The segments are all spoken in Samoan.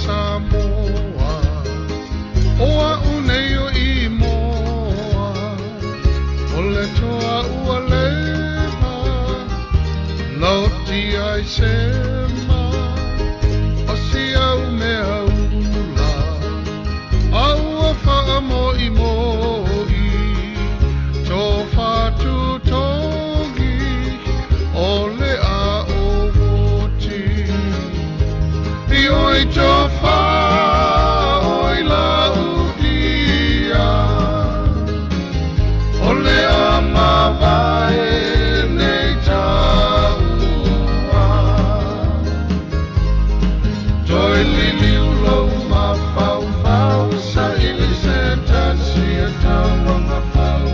Samoa O a'u nei o Imoa O le toa ua leva Laoti ai se ma O si au mea ula A ua faamo'imo'i Tofa tutogi O le a oti I oi tofa oi la udia O le a mavae nei taua Toe liliu lou mafaufau Saili se tasi e tauagafau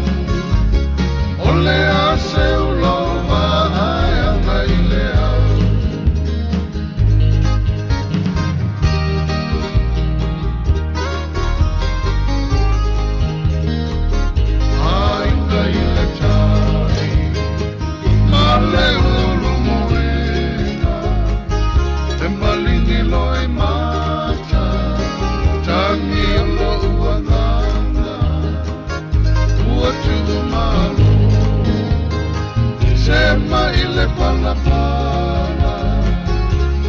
O le a seu lou vaaeaga i le au. Aiga i le tai ma le ulu moena E maligi loa i mata Tagi o lo'u agaga Ua tuumalo Se mai le palapala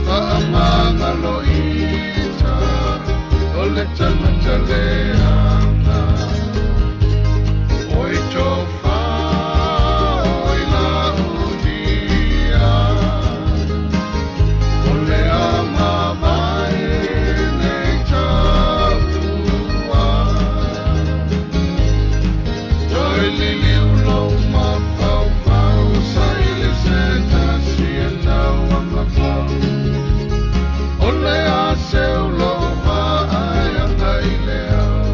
Faamagaloita O le tagata leaga Oi tofa oi laudia O le a mavae nei taua Toe liliu lou mafaufau Saili se tasi e tauagafau O le a seu lou vaaeaga i le au.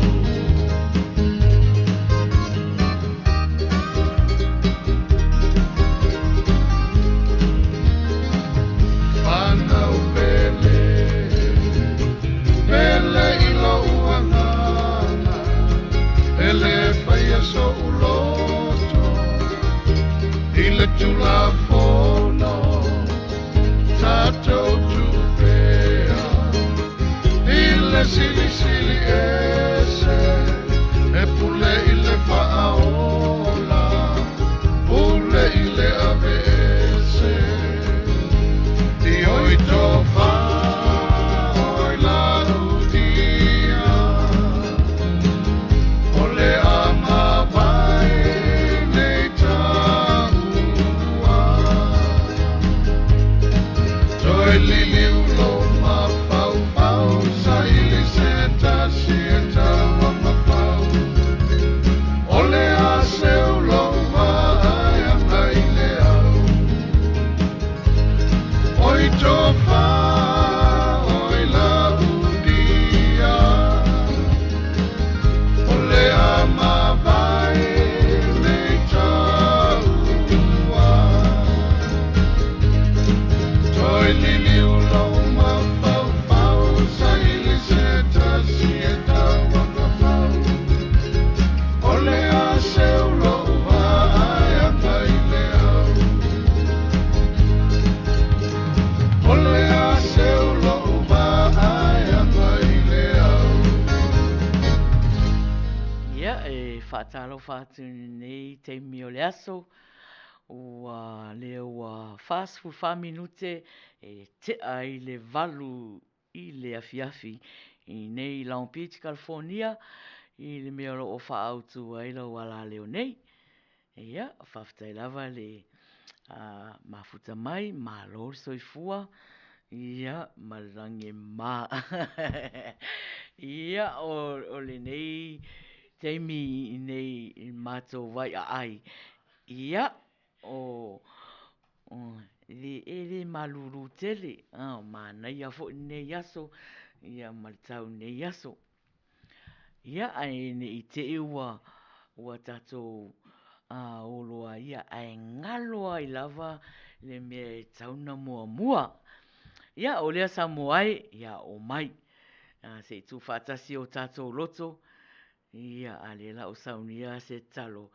Whanau pele, pele i lou agaga, e le faia so'u loto, i le Tulafono, tatou tupea, i le Silisili Ese, e pule i le faaola, pule i le aveese. I oi tofa oi laudia, o le a mavae nei taua. Toe liliu lou mafaufau, saili se tasi e tauagafau. O le a seu lou vaaeaga i le au. Oi tofa oi laudia, o le a mavae nei taua. Toe liliu lou mafaufau, saili se tasi e tauagafau. O le a seu lou vaaeaga i le au. O le a seu lou vaaeaga i le au. Ia, e faatalofa atu i lenei taimi o le aso, ua lea ua 44 minute e tea i le 8 i le afiafi i nei Long Beach, California, i le mea o lo o faaautu ai lau alaleo nei. Ia, faafetai lava le mafuta mai, malo le soifua, ia, ma le lagi e mama. Ia, o lenei taimi i nei i matou vaiaai, ia, o le e le malulu tele, manaia foi lenei aso, ia ma le tau i lenei aso. Ia, ae ne i te i ua ua tatou olo ai ia, ae galo ai lava le mea e tatau ona muamua. Ia, o lea Samoa e, ia oo mai, se i tuufaatasi o tatou loto, ia, a o lea o le a ou saunia se tatalo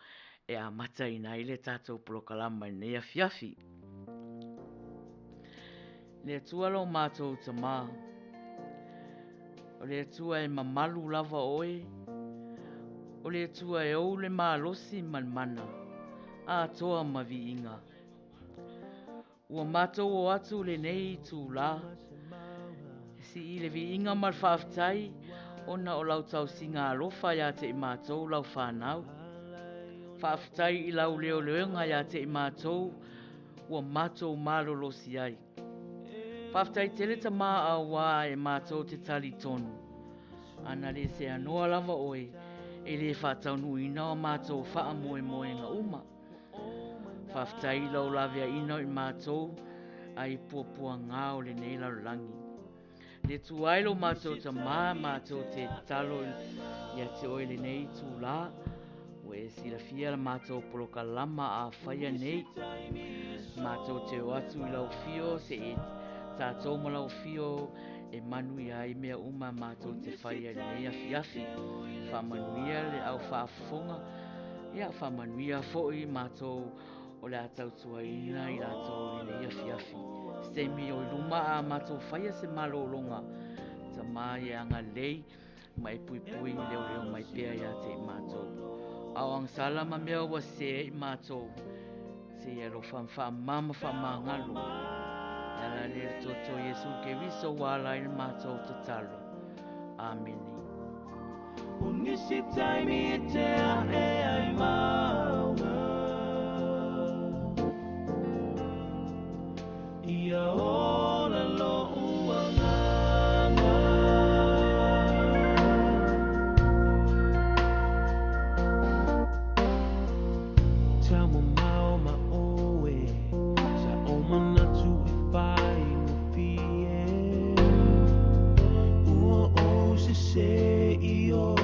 e amataina ai le tatou polokalama i lenei afiafi. Le Atua lo matou Tama. O le Atua e mamalu lava oe, o le Atua e ou le malosi ma le mana, atoa ma viiga. Ua matou o atu lenei itulā, e sii le viiga ma le faafetai ona o lau tausiga alofa ia te i matou lau fanau. Faafetai i lau leoleoga ia te i matou ua matou malolosi ai. Faafetai tele Tamā auā e matou te talitonu, ana le seanoa lava oe e le faataunuuina o matou faamoemoega uma. Faafetai i lau laveaiina o i matou ai puapuaga o lenei lalolagi. Le Atua e lo matou Tamā, matou te tatalo ia te oe lenei itulā, ua e silafia la matou polokalama a faia nei. Matou te o atu i lau afio se i tatou ma lau afio e manuia ai mea uma matou te faia i lenei afiafi. Faamanuia le au faafofoga, ia faamanuia foi matou o le a tautuaina i latou i lenei afiafi. Se taimi o i luma a matou faia se malologa, Tama ia e agalelei ma e puipui leoleo mai pea ia te i matou. A o agasala ma mea ua sese ai i matou, se i alofa ma faamama faamagalo. E ala lea i le toto o Iesu Keriso ua ala ai le matou tatalo. Amene. O nisi taimi e te ae ai mauga Ia ola lo'u agaga. Taumamao ma oe Sa ou manatu e faigofie Ua ou sese i ou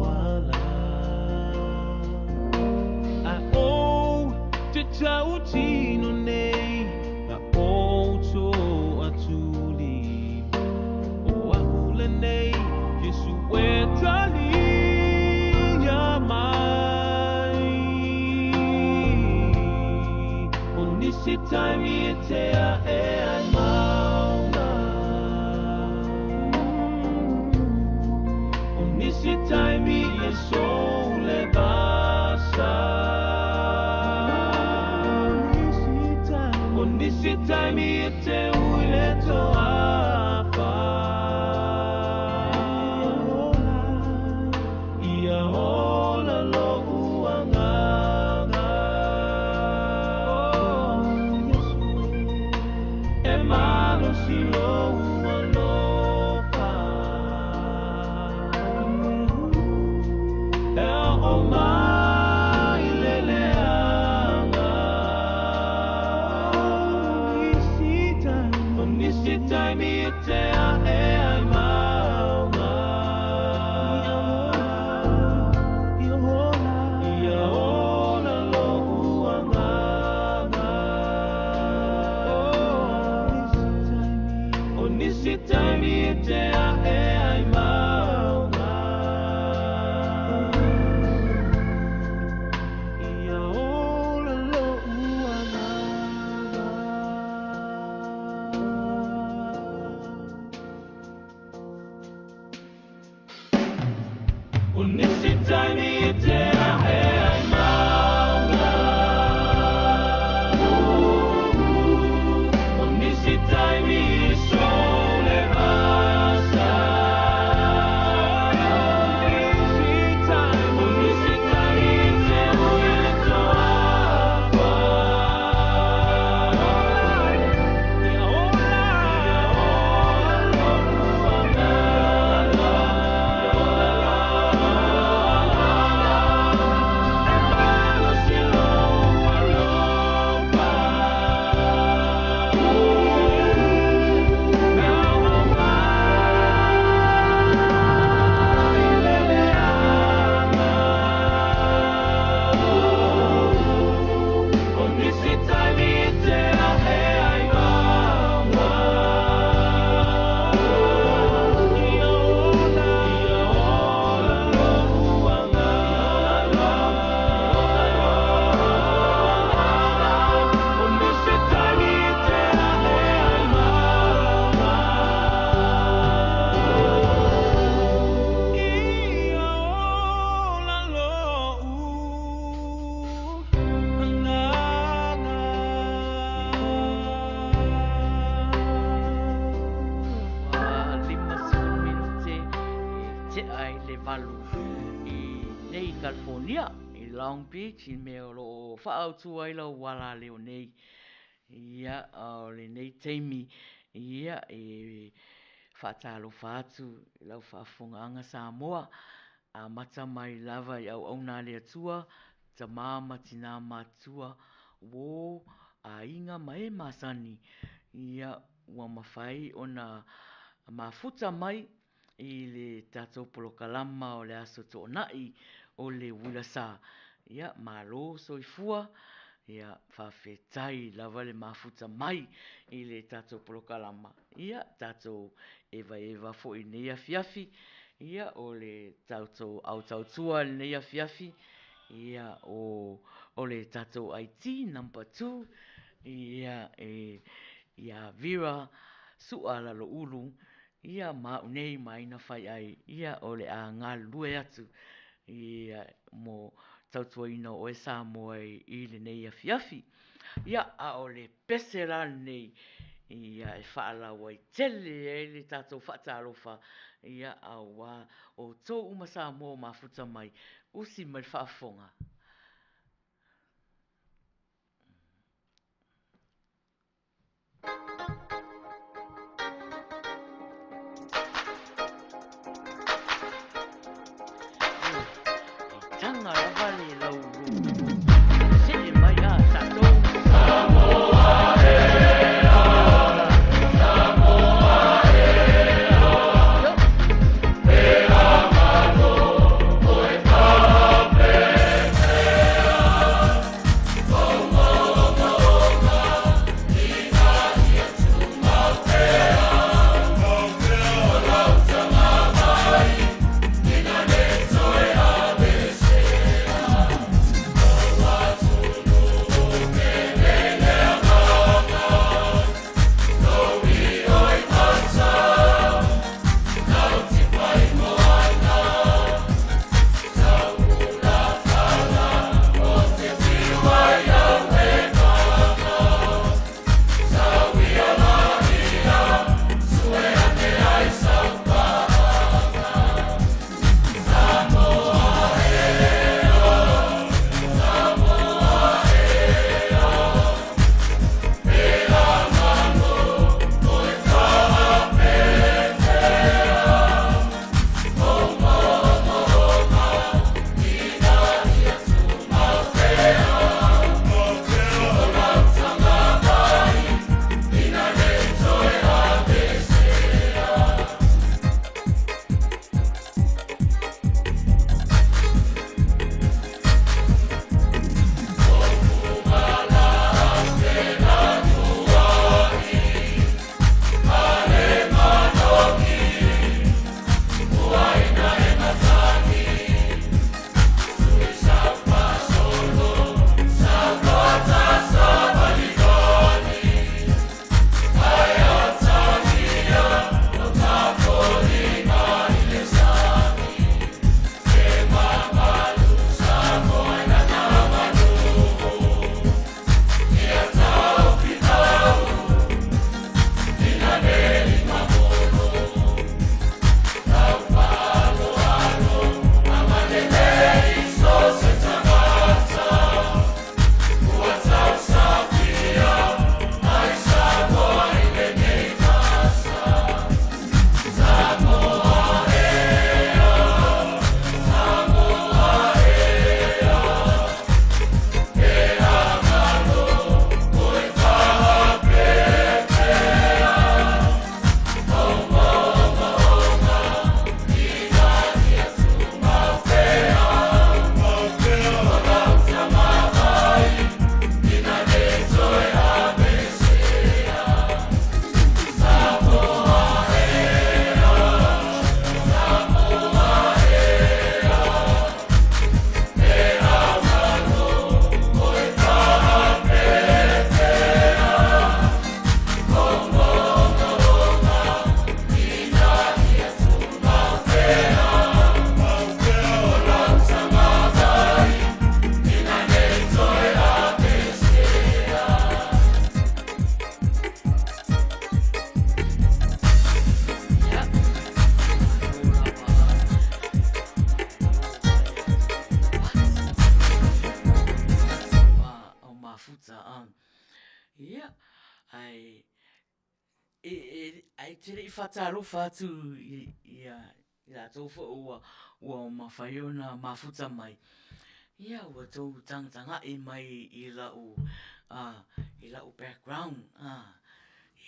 ala A ou te tautino nei Na ou toatuli O a'u lenei Iesu e talia mai O nisi taimi e te ae ai mauga O nisi taimi e sou le vasa O nisi taimi e te ui le toafa Ia ola lo'u agaga E malosi lou alofa E o'o mai le leaga. mamalu i nei California i Long Beach i mea o lo o faaautu ai lau alaleo nei. Ia, o lenei taimi, ia, e faatalofa atu i lau faafofogaaga Samoa, amata mai lava i auauna a le Atua, tama ma tina matutua, uō, aiga ma e masani, ia, ua mafai ona mafuta mai i le tatou polokalama o le Aso Toonai o le Uila Sa. Ia, malo soifua, ia, faafetai lava le mafuta mai i le tatou polokalama. Ia, tatou evaeva foi i lenei afiafi, ia, o le tatou au tautua i lenei afiafi, ia, o le tatou IT number 2, ia, e ia Vera Su'a Laloulu, ia ma au nei ma Aina Faiai, ia o le a galulue atu ia mo tautuaina o oe Samoa i lenei afiafi. Ia, a o le pese la lenei ia e faalauaitele ai le tatou faatalofa, ia auā outou uma Samoa ua mafuta mai, usi mai le faafofoga. E taga lava le laulu see mai a tatou. mafuta a. Ia, ae e, e, ae te le i faatalofa atu i, i a i latou foi ua, ua mafai ona mafuta mai, ia ua tou tagatagai mai i lau, a, i lau background, a,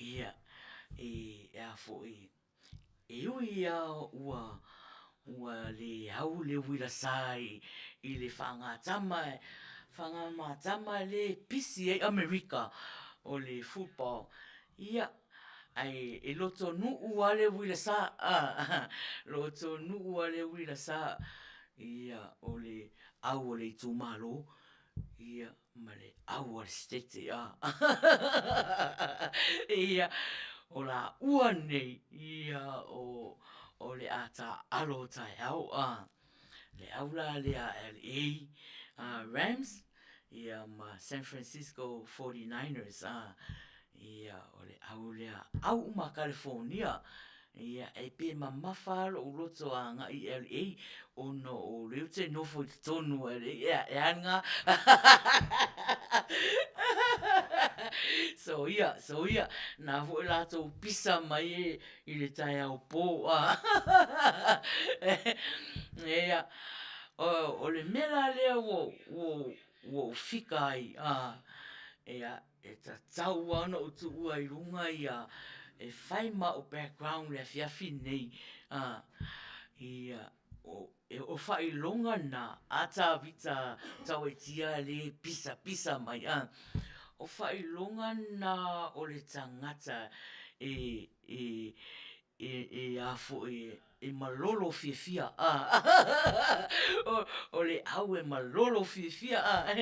ia, e, e a foi, e ui lava ua, ua le au le uila sa i le faagatama, faagatama lea e pisi ai Amerika o le football, ia, Ae e lotonuu lava le uila sa, lotonuu lava le uila sa, ia o le au a le itumalo, ia ma le au a le Setete. Ia, o laua nei, ia o le a taaalo o taeao. Le au la lea a LA Rams ia ma San Francisco 49ers a ia o le au lea au uma a California ia e pe mamafa lava lou loto a agai i LA ona o lea ou te nofo i totonu o LA e a e a lena so ia so ia na foi latou pisa mai e i le taeao po a ia o le mea la lea ua ua ua ou fika ai a ia e tatau lava ona ou tuua i luga ia e fai ma au background i le afiafi lenei a ia o faailoga na a Tavita Tauaitia lea e pisapisa mai a o faailoga na o le tagata e e e a foi e malolo fiafia a o le au e malolo fiafia a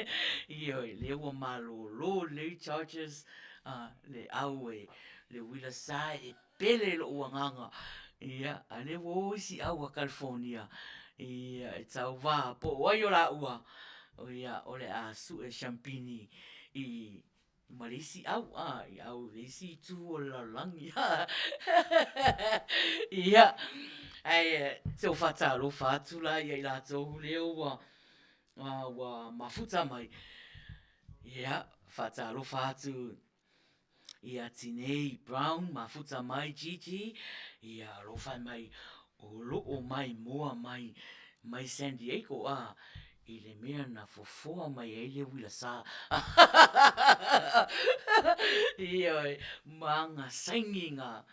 ioe lea ua malolo lelei Chargers a le au e le uila sa e pele lou agaga ia a lea ua o isi au a California ia e tauva po o ai o laua ia o le a sue shampini i ma le isi au a i au le isi itu o le lalolagi ia ae se o faatalofa atu la ia i latou lea ua ua mafuta mai ia faatalofa atu Ia Tinei Brown mafuta mai Gigi ia alofa mai o loo maimoa mai mai San Diego a i le mea na fofoa mai ai le uila sa ioe ma aga saini ga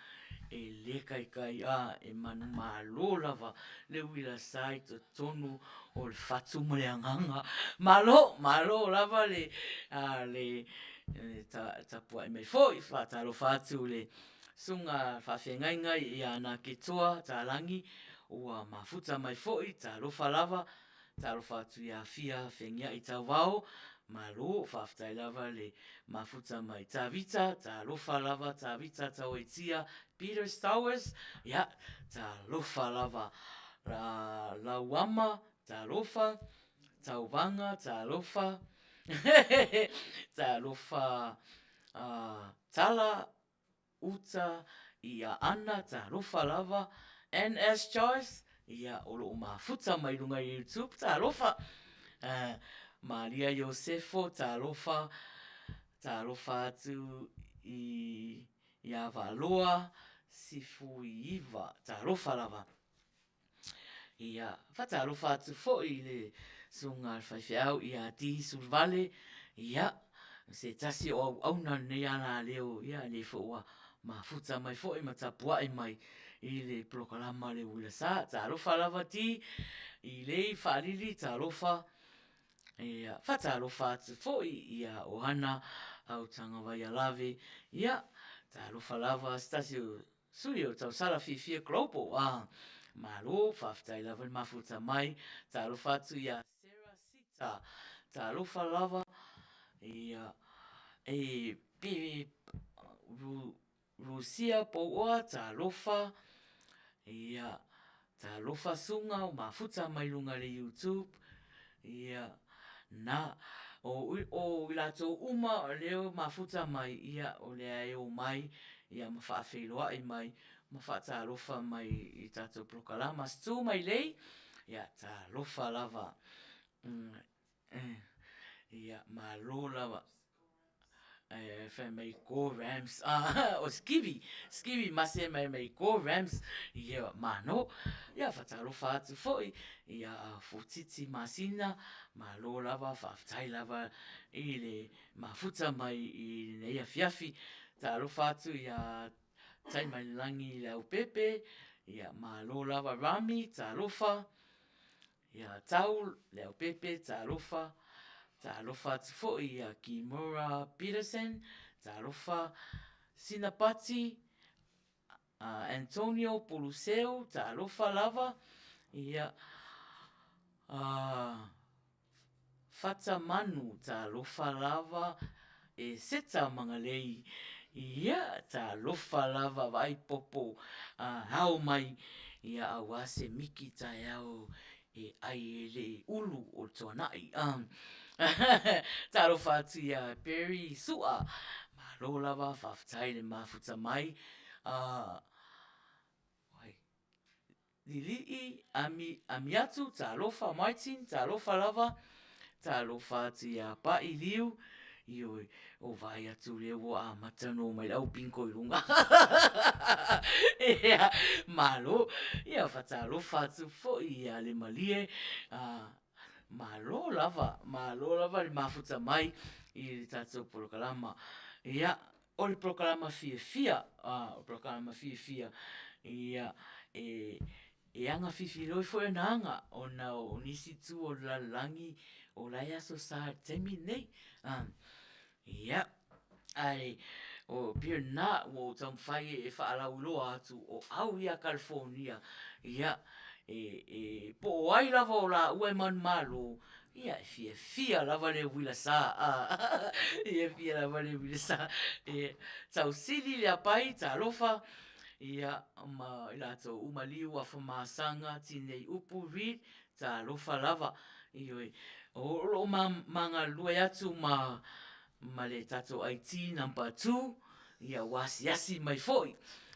e le kaikai a e manumalo lava le uila sa i totonu o le fatu ma le agaga malo malo lava le le tapuai mai foi, faatalofa atu i le susuga faafeagaiga ia Naketoa Talagi ua mafuta mai foi, talofa lava, talofa atu ia Fia Fegiai Tauvao, malo, faafetai lava le mafuta mai Tavita, talofa lava Tavita Tauaitia Peter Stowers, ia, talofa lava Lauama, talofa, Tauvaga, talofa, talofa Tala, uta i Aana, talofa lava, NS Joyce, ia o lo o mafuta mai luga i YouTube, talofa, Maria Iosefo, talofa, talofa atu i ia Valoa Sifuiiva, talofa lava. Ia, faatalofa atu foi i le susuga a le faifeau ia Dee Suluvale, ia, se tasi o auauna lenei alaleo, ia, lenei foi ua mafuta mai foi ma tapuai mai i le polokalama le Uila Sa. Talofa lava Dee, i lei faalili, talofa, ia, faatalofa atu foi ia Ohana Autagavaialave, ia, talofa lava se tasi o Sui o Tausala Fiafia Global a Malo faafetai lava le mafuta mai talofa atu ia Sarah Sita talofa lava ia e pe Rusia Pouoa talofa ia Talofa Suga o mafuta mai luga i le YouTube ia na o o i latou uma o lea ua mafuta mai ia o lea e omai ia ma faafeiloai mai ma faatalofa mai i tatou polokalama Stu Mailei ia talofa lava ia malo lava. Ae fai mai go Rams o Skivi, Skivi mase mai mai go Rams ia malo. Ia faatalofa atu foi ia Futiti Masina, malo lava faafetai lava i le mafuta mai i lenei afiafi. Talofa atu ia Taimailenagi Leaupepe, ia malo lava Rami, talofa. Ia Tau Leaupepe, talofa. Talofa atu foi ia Kimura Peterson, talofa. Sina Pati, Antonio Puluseu, talofa lava. Ia, Fata Manu, talofa lava e Seta Magalei. Ia, talofa lava vaai popo ao mai ia aua se miki taeao e ai e le ulu o le tuanai. Talofa atu ia Perry Su'a, malo lava faafetai le mafuta mai. Lilii Ami Amiatu, talofa Martin, talofa lava, talofa atu ia Pa'i Liu, ioe, o vaai atu lea ua amata ona omai le au bingo i luga. Ia, malo, ia faatalofa atu foi ia Lemalie, malo lava, malo lava le mafuta mai i le tatou polokalama. Ia, O le polokalama fiafia, o le polokalama fiafia, ia, e, e aga fifiloi foi ona aga ona o nisi itu o le lalolagi o la e aso sa i le taimi lenei. Ia, ae o pei o lena ua ou taumafai e faalauiloa atu o au ia Kalifonia, ia, e, e, po o ai lava o laua e manumalo, Ia, e fiafia lava le uila sa, e fiafia lava le uila sa. E tausili le apai, talofa, ia, ma i latou uma Liu, Afamasaga, Tinei Upu, Reid, talofa lava. Ioe, o lo o ma galulue atu ma ma le tatou IT number 2, ia ua asiasi mai foi,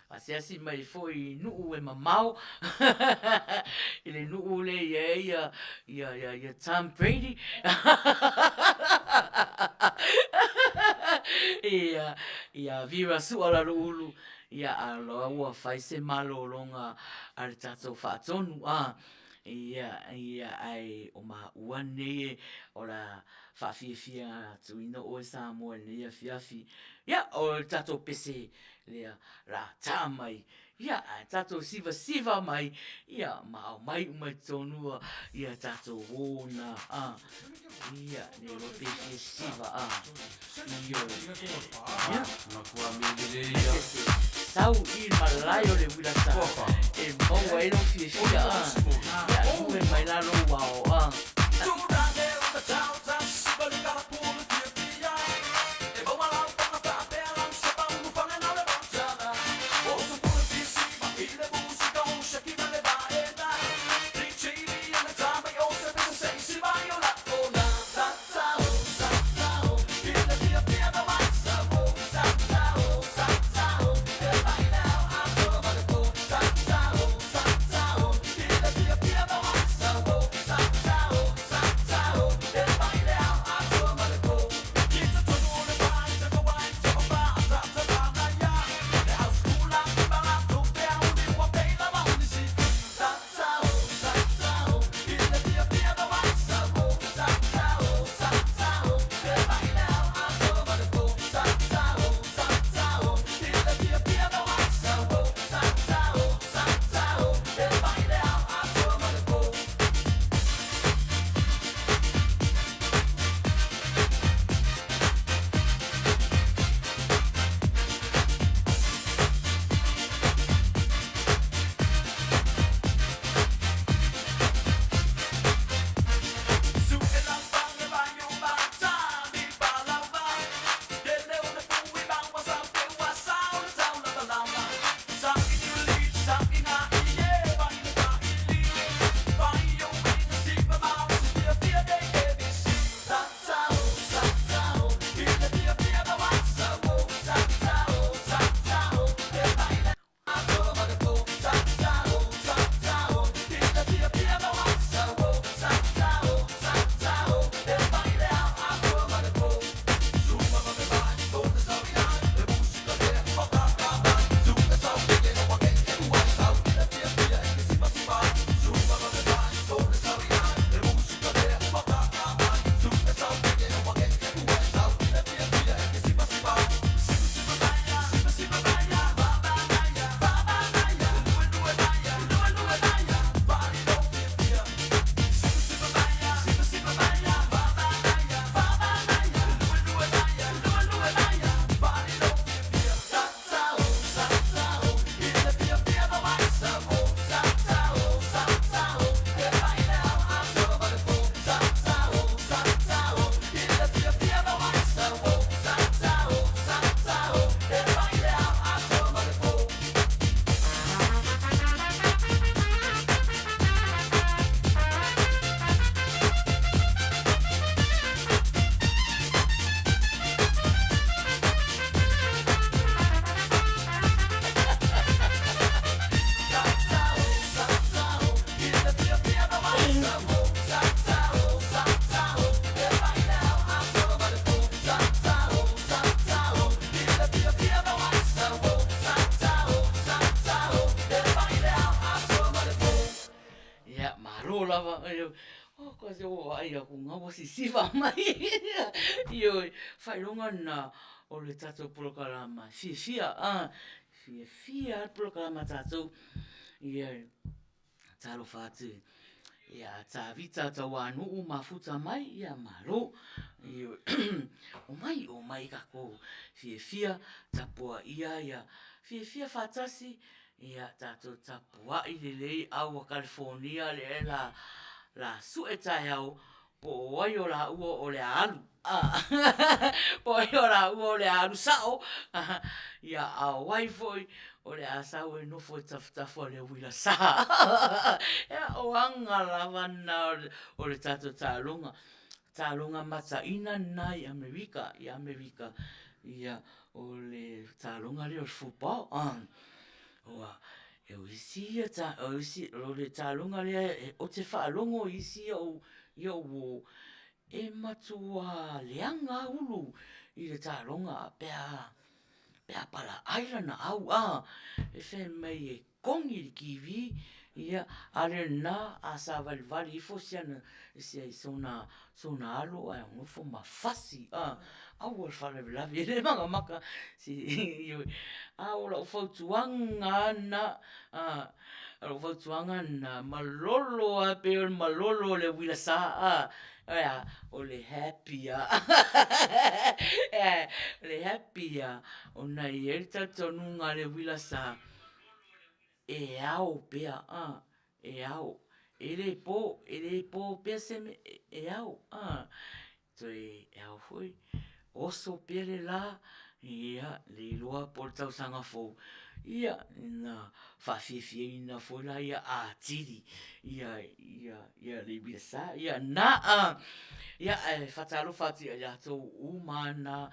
asiasi mai foi i nuu e mamao, i le nuu lea e i ai ia, ia, ia, ia Tom Brady. Ia, ia Vera Sua Laloulu, ia a loa ua fai se malologa a le tatou faatonu, a, ia, ia, ae o maua nei o le a faafiafia atuina oe Samoa i lenei afiafi. Ia, o le tatou pese lea o le a ta mai, ia, ae tatou sivasiva mai, ia, ma aumai uma i totonu ia tatou uō na, a, ia, le iloa pe fia siva, a, ioe, ia, pese, sau i le malae o le uila sa, e maua ai lou fiafia, a, ia, lue mai la lou ao, a. Oh, kasi ua vaai aku ga ua sisiva mai. Ioe, faailoga lena o le tatou polokalama e fiafia, a, fiafia lava le polokalama a tatou. Ia, talofa atu ia Tavita Tauanuu mafuta mai, ia malo. Ioe, omai, omai tatou fiafia, tapuaia ia, fiafia faatasi Ia tatou tapuai lelei au a Kalifonia lea la la sue taeao po o ai o laua o le a alu po o ai o laua o le a alu sao ia a o ai foi o le a sau e nofo i tafatafa o le uila sa. Ia o aga lava na o le tatou taaloga, taaloga mataina na i Amerika, i Amerika ia O le taaloga lea o le football ua o isi ia o isi o le taaloga lea ou te faalogo i isi au uo e matua leaga lava Ulu i le taaloga pe a pe a palaai lana au e fai mai e kogi i le TV ia a o le lena a savalivali ifo si ana sona sona alo ae nofo ma fasi a aua le faalavelave e le makamaka a o lau fautuaga lava lena o lau fautuaga lena malolo lava pei o le malolo o le uila sa a ae a o le happy lava o le happy lava ona e i ai le talitonuga a le uila sa e ao pea a e ao e le po e le po pea se mea e ao a toe e ao foi oso pea le la ia le iloa po o le tausaga fou ia na faafiafiaina foi laia atili ia ia ia le uila sa ia na a ia ae faatalofa atu ia i latou uma na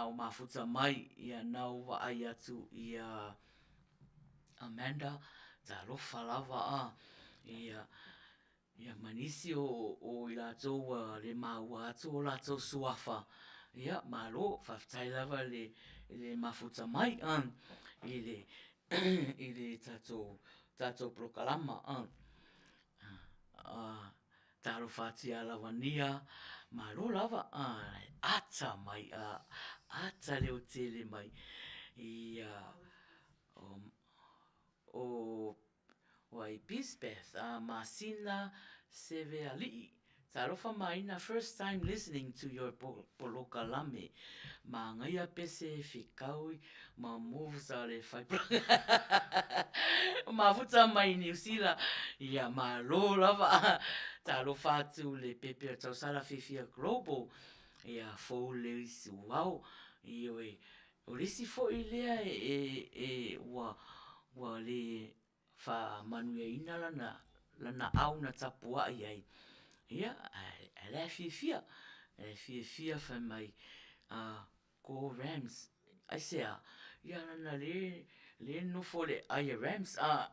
o mafuta mai ia na ua vaai atu ia Amanda, talofa lava a, ia, ia ma nisi o, o i latou ua le maua atu o latou suafa, ia, malo, faafetai lava i le, i le mafuta mai a, i le, i le tatou, tatou polokalama a. Talofa atu ia Lawania, malo lava a, ata mai a, ata leotele mai ia o ai Bisbeth Masina Seveali'i. Talofa Maina first time listening to your polokalame. Magaia pese fekaui ma moves a le fai mafuta mai Niu Sila ia malo lava. Talofa atu le pepe o Tausala Fiafia Global ia fou le isi uau ioe O le isi foi lea e, e, ua, ua le faamanuiaina lana, lana au na tapuai ai, ia, ae, ae la e fiafia, e fiafia fai mai, uh, go Rams, aisea? Ia lana le, le nofo le ai a Rams, a,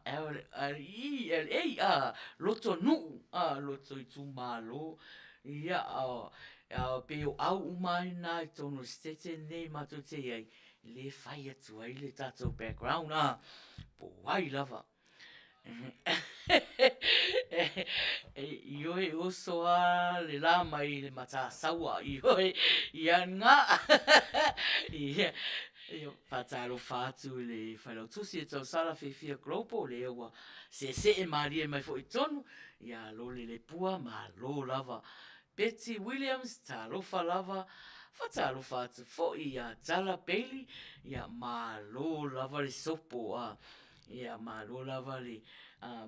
i LA, a, loto nuu, a, loto itumalo, ia, a, a pei o au uma ai na i totonu o le Setete lenei matou te i ai, le fai atu ai le tatou background, a, po o ai lava. Ioe, e oso lava le la mai le Matasaua, ioe, ia nga. Ia, faatalofa atu i le Failautusi o Tausala Fiafia Global, lea ua seesee malie mai foi i totonu, ia Lole Lepua, malo lava. Betty Williams, talofa lava, faatalofa atu foi ia Tala Bailey, ia malo lava le sopo a, ia malo lava le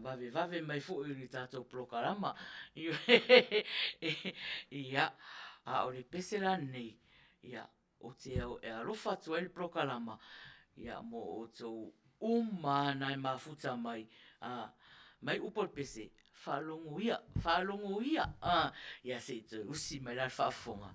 vavevave mai foi i le tatou polokalama. Ia, a o le pese la lenei, ia, Ou te e alofa atu ai le polokalama ia mo outou uma na e mafuta mai a mai upu o le pese faalogo ia faalogo ia a ia se i toe usi mai la le faafofoga.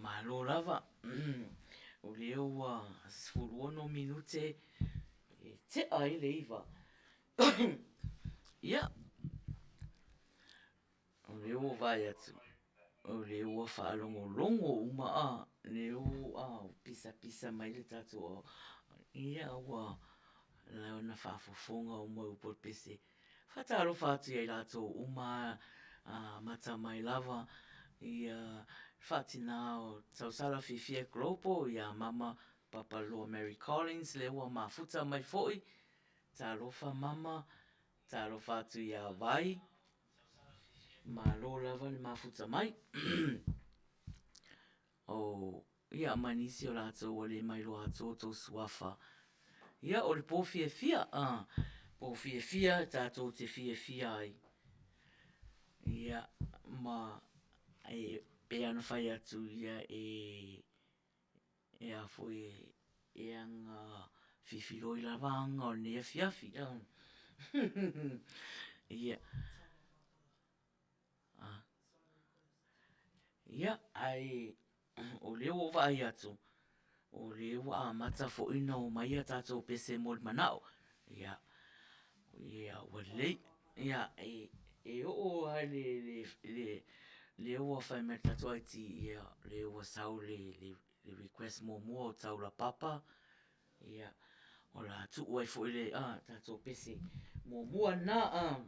Malo lava. O lea ua 16 minute e tea ai le 9. Ia, o lea ua vaai atu, o lea ua faalogologo uma a, lea ua pisapisa mai le tatou ia ua na faafofoga uma i upu o le pese. Faatalofa atu ia i latou uma amata mai lava ia faatina o tausala fiafia global ia mama Papaloa Mary Collins lea ua mafuta mai foi. Talofa mama, talofa atu ia Vai, malo lava le mafuta mai. O, ia ma nisi o latou ua le mailoa atu o outou suafa. Ia, o le po fiafia, a, po fiafia tatou te fiafia ai. Ia, ma e pei lava ona fai atu ia e, e a foi e, e aga fifiloi lava aga o lenei afiafi. Ia, Ia, ae o lea ua ou vaai atu, o lea ua amata foi ona omai a tatou pese mo le manao. Ia, ia ua lelei. Ia, e oo lava i le, lea ua fai mai le tatou IT, ia lea ua sau le request muamua o Taulapapa, ia, o le a tuu ai foi le tatou pese muamua lena.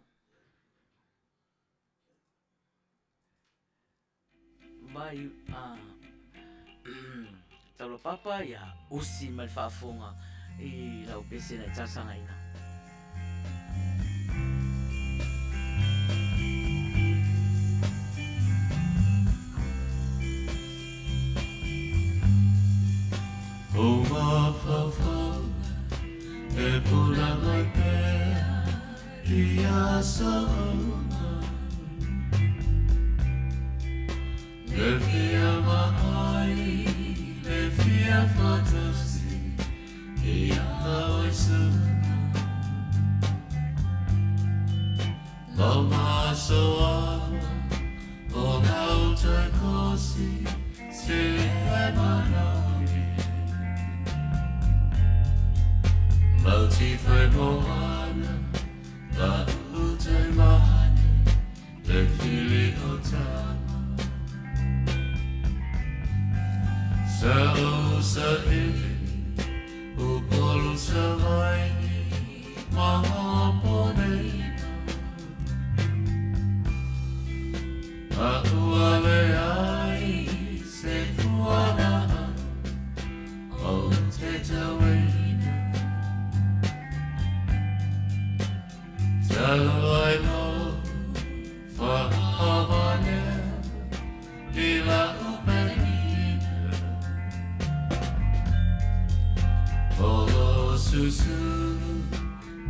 Vai a Taulapapa ia usi mai le faafofoga i lau pese na e talosagaina. O mafaufau e puna mai pea i aso uma. Le fia vaai, le fia faatasi ia oe suna. Lau masoa o lau tai kosi se e manaomi. Lau tifai moana, la ute mane, le fili o tama. Sa o sa ili, o polu sa vaini, ma poneina. A ua leai se fualaau o te tauina. Talu ai lou faavanea i lau paina. O lo susulu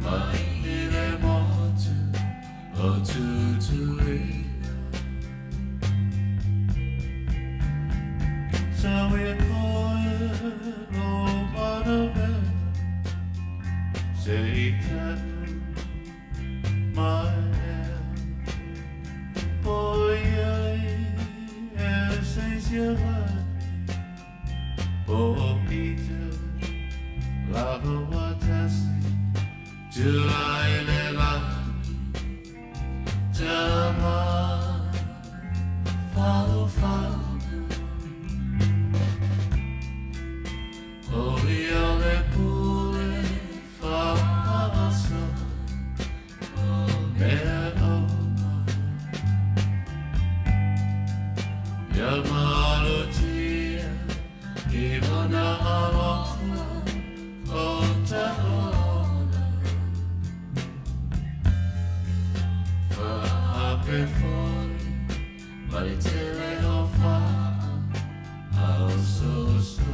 mai i le motu o Tutuila. Tau e koe lo manawea se i taʻu mai ea Poiai e se siavani Po o Peter lava watasi Tulai le lagi Tama fau fau O ia le pule faaso O mea uma Ia malutia i lona alofa o taola Faape foi ma le tele o faa ao sosoga.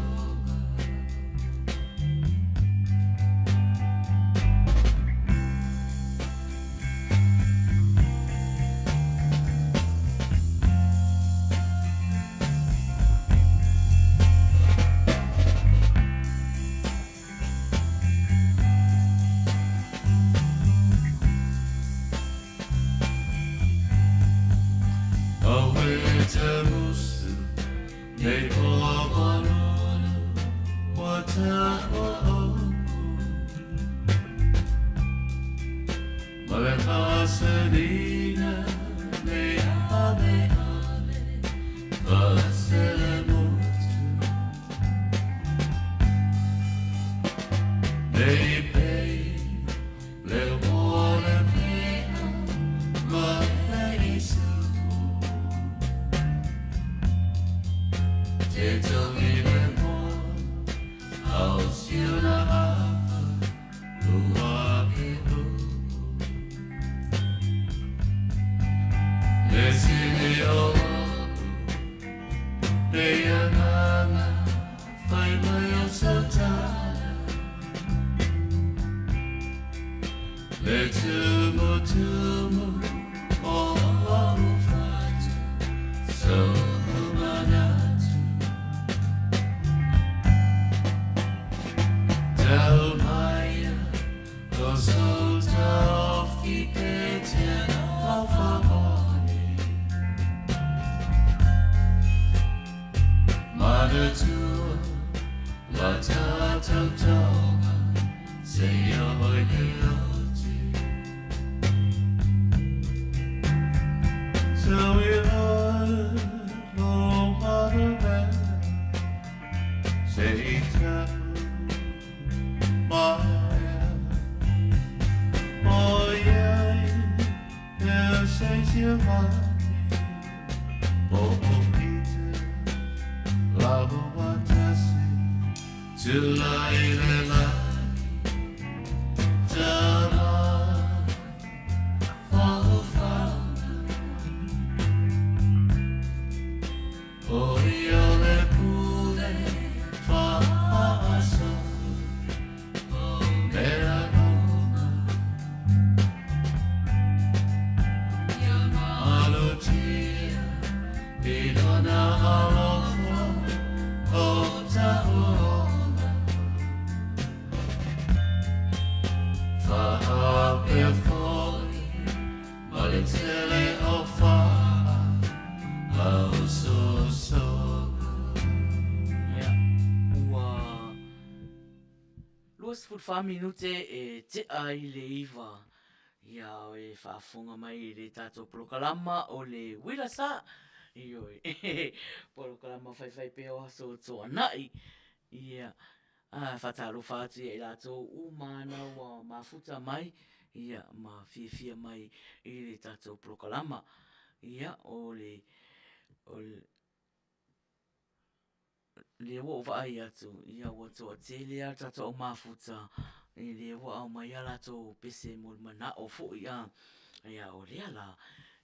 Auē Ma le faasaliga le ave ave faaselemotu. Nei pei le o le pea ma le isupu. Te tangi le moa au siuna afa lua e upu. Le sili o a'u le agaga fai mai o sau tala. Le tumutumu o a'u fatu so'u manatu. Tau maia o sou taofi e te alofa moni. Manatua la tatou toga seia oo i le oti. Tell me lo mea se i tau maea. Oi ai e se siavani o o i te lava watasi tulai le lagi tama faofaga. O ia le pule faasoa o mea uma. Ia malutia i lona alofa o ta'u ola. Faapea foi ma le tele o faa ausosoga. Ia, ua 24 minute e tea i le 9. Ia, e faafofoga mai i le tatou polokalama o le Uila Sa. Ioe, polokalama faifaipea o aso Toonai. Ia, a faatalofa atu ia i latou uma na ua mafuta mai, ia, ma fiafia mai i le tatou polokalama. Ia, o le, o le, lea ua ou vaai atu, ia ua toatele lava le tatou au mafuta, i lea ua aumai a latou pese mo le manao foi a. Ia o lea la,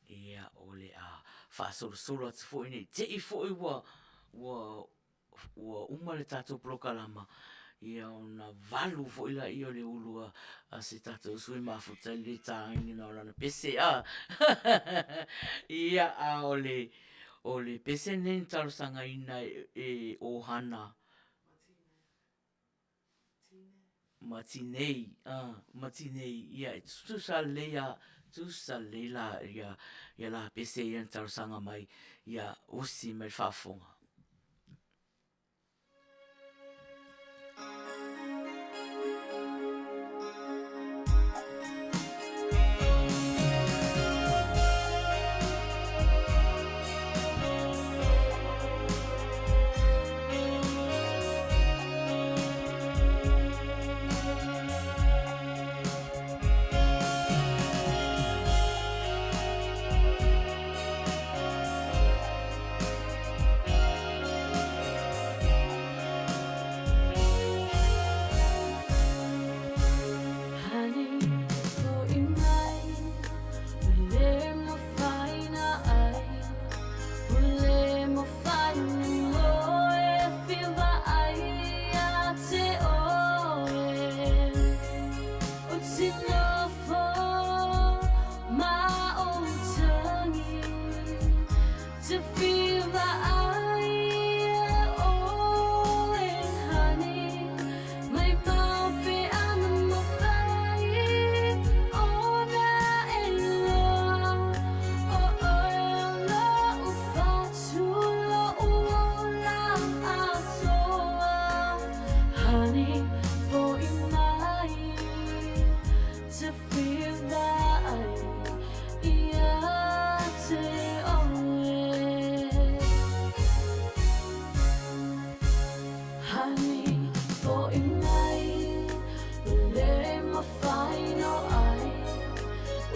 ia o le a faasolosolo atu foi ne i te i foi ua ua ua uma le tatou polokalama, ia ona valu foi lea o le ulu a se tatou sui mafuta i le le taina o lana pese a. Ia, a o le o le pese lenei na talosagaina e Ohana ma Tinei, ma Tinei, ia e tutusa lelei lava, tutusa lelei la ia ia la pese ia na talosaga mai, ia osi mai le faafofoga.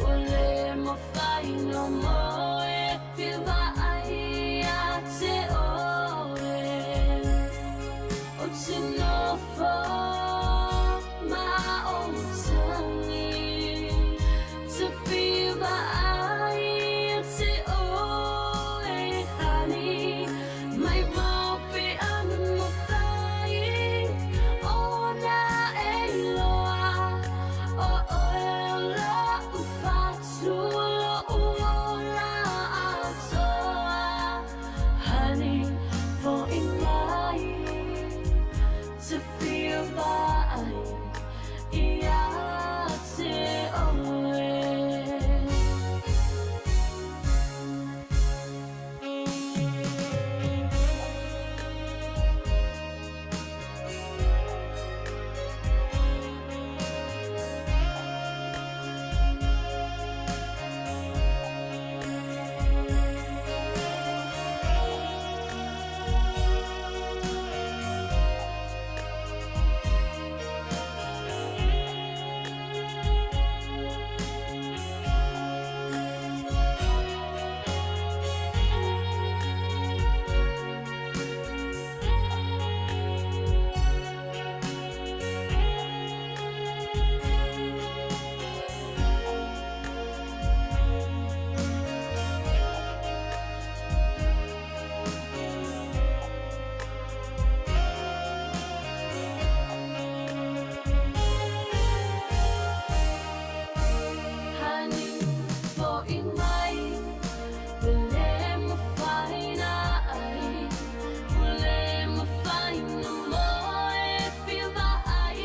Ua le mafai no moe fevaai ia te oe. Ou te nofo ma ou tagi te fevaai ia te oe honey. Mai mau pe ana mafai ona e iloa o oe o lo'u fatu lo'u ola atoa. Honey, fo'i mai te fevaai ia te oe. Honey, fo'i mai ua le mafai na ai, ua le mafai na moe fevaai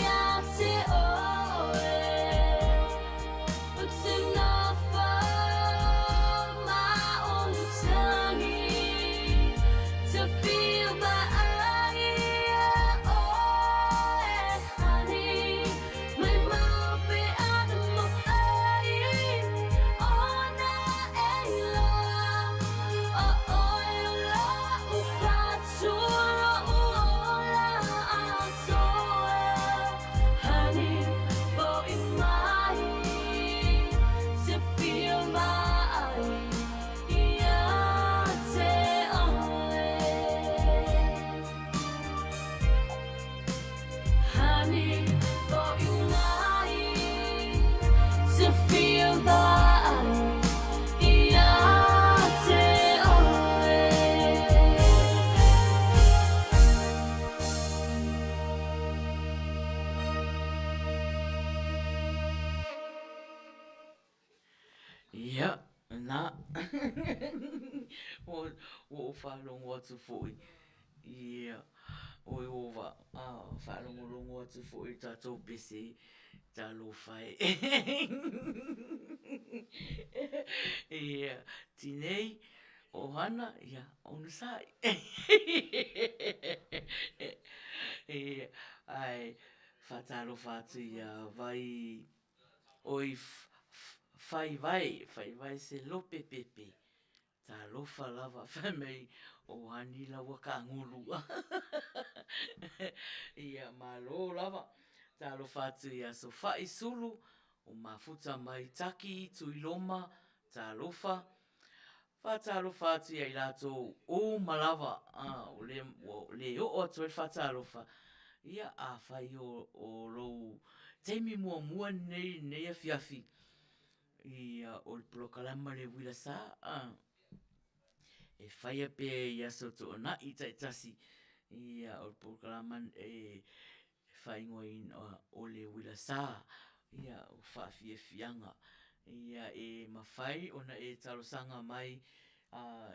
ia te oe. Ou te nofo ma ou tagi te fevaai ia oe honey. Mai mau pe ana mafai ona e iloa o oe o lo'u fatu lo'u ola atoa. Honey, fo'i mai te fevaai ia te oe. Honey, fo'i mai te fevaai ia te oe. Ia, na. Ua ou faalogo atu foi, ia, oi ua faalogologo atu foi i le tatou pese talofa e. Ia, tinei, ohana, ia, onosai. Ia, ae faatalofa atu ia Vai, oi Faivae, Faivae Selope Pepe. Talofa lava fai mai o Hani la ua kagulu. Ia malo lava. Talofa atu ia Sofa'i Sulu o mafuta mai Taki Tuiloma, talofa. Faatalofa atu ia i latou uma lava o lea ua le oo atu ai le faatalofa, ia afai o lou taimi muamua lenei i lenei afiafi, ia o le polokalama le uila sa e faia pea i aso Toonai taitasi, ia o le polokalama e faaigoaina o le uila sa, ia o faafiafiaga. Ia e mafai ona e talosaga mai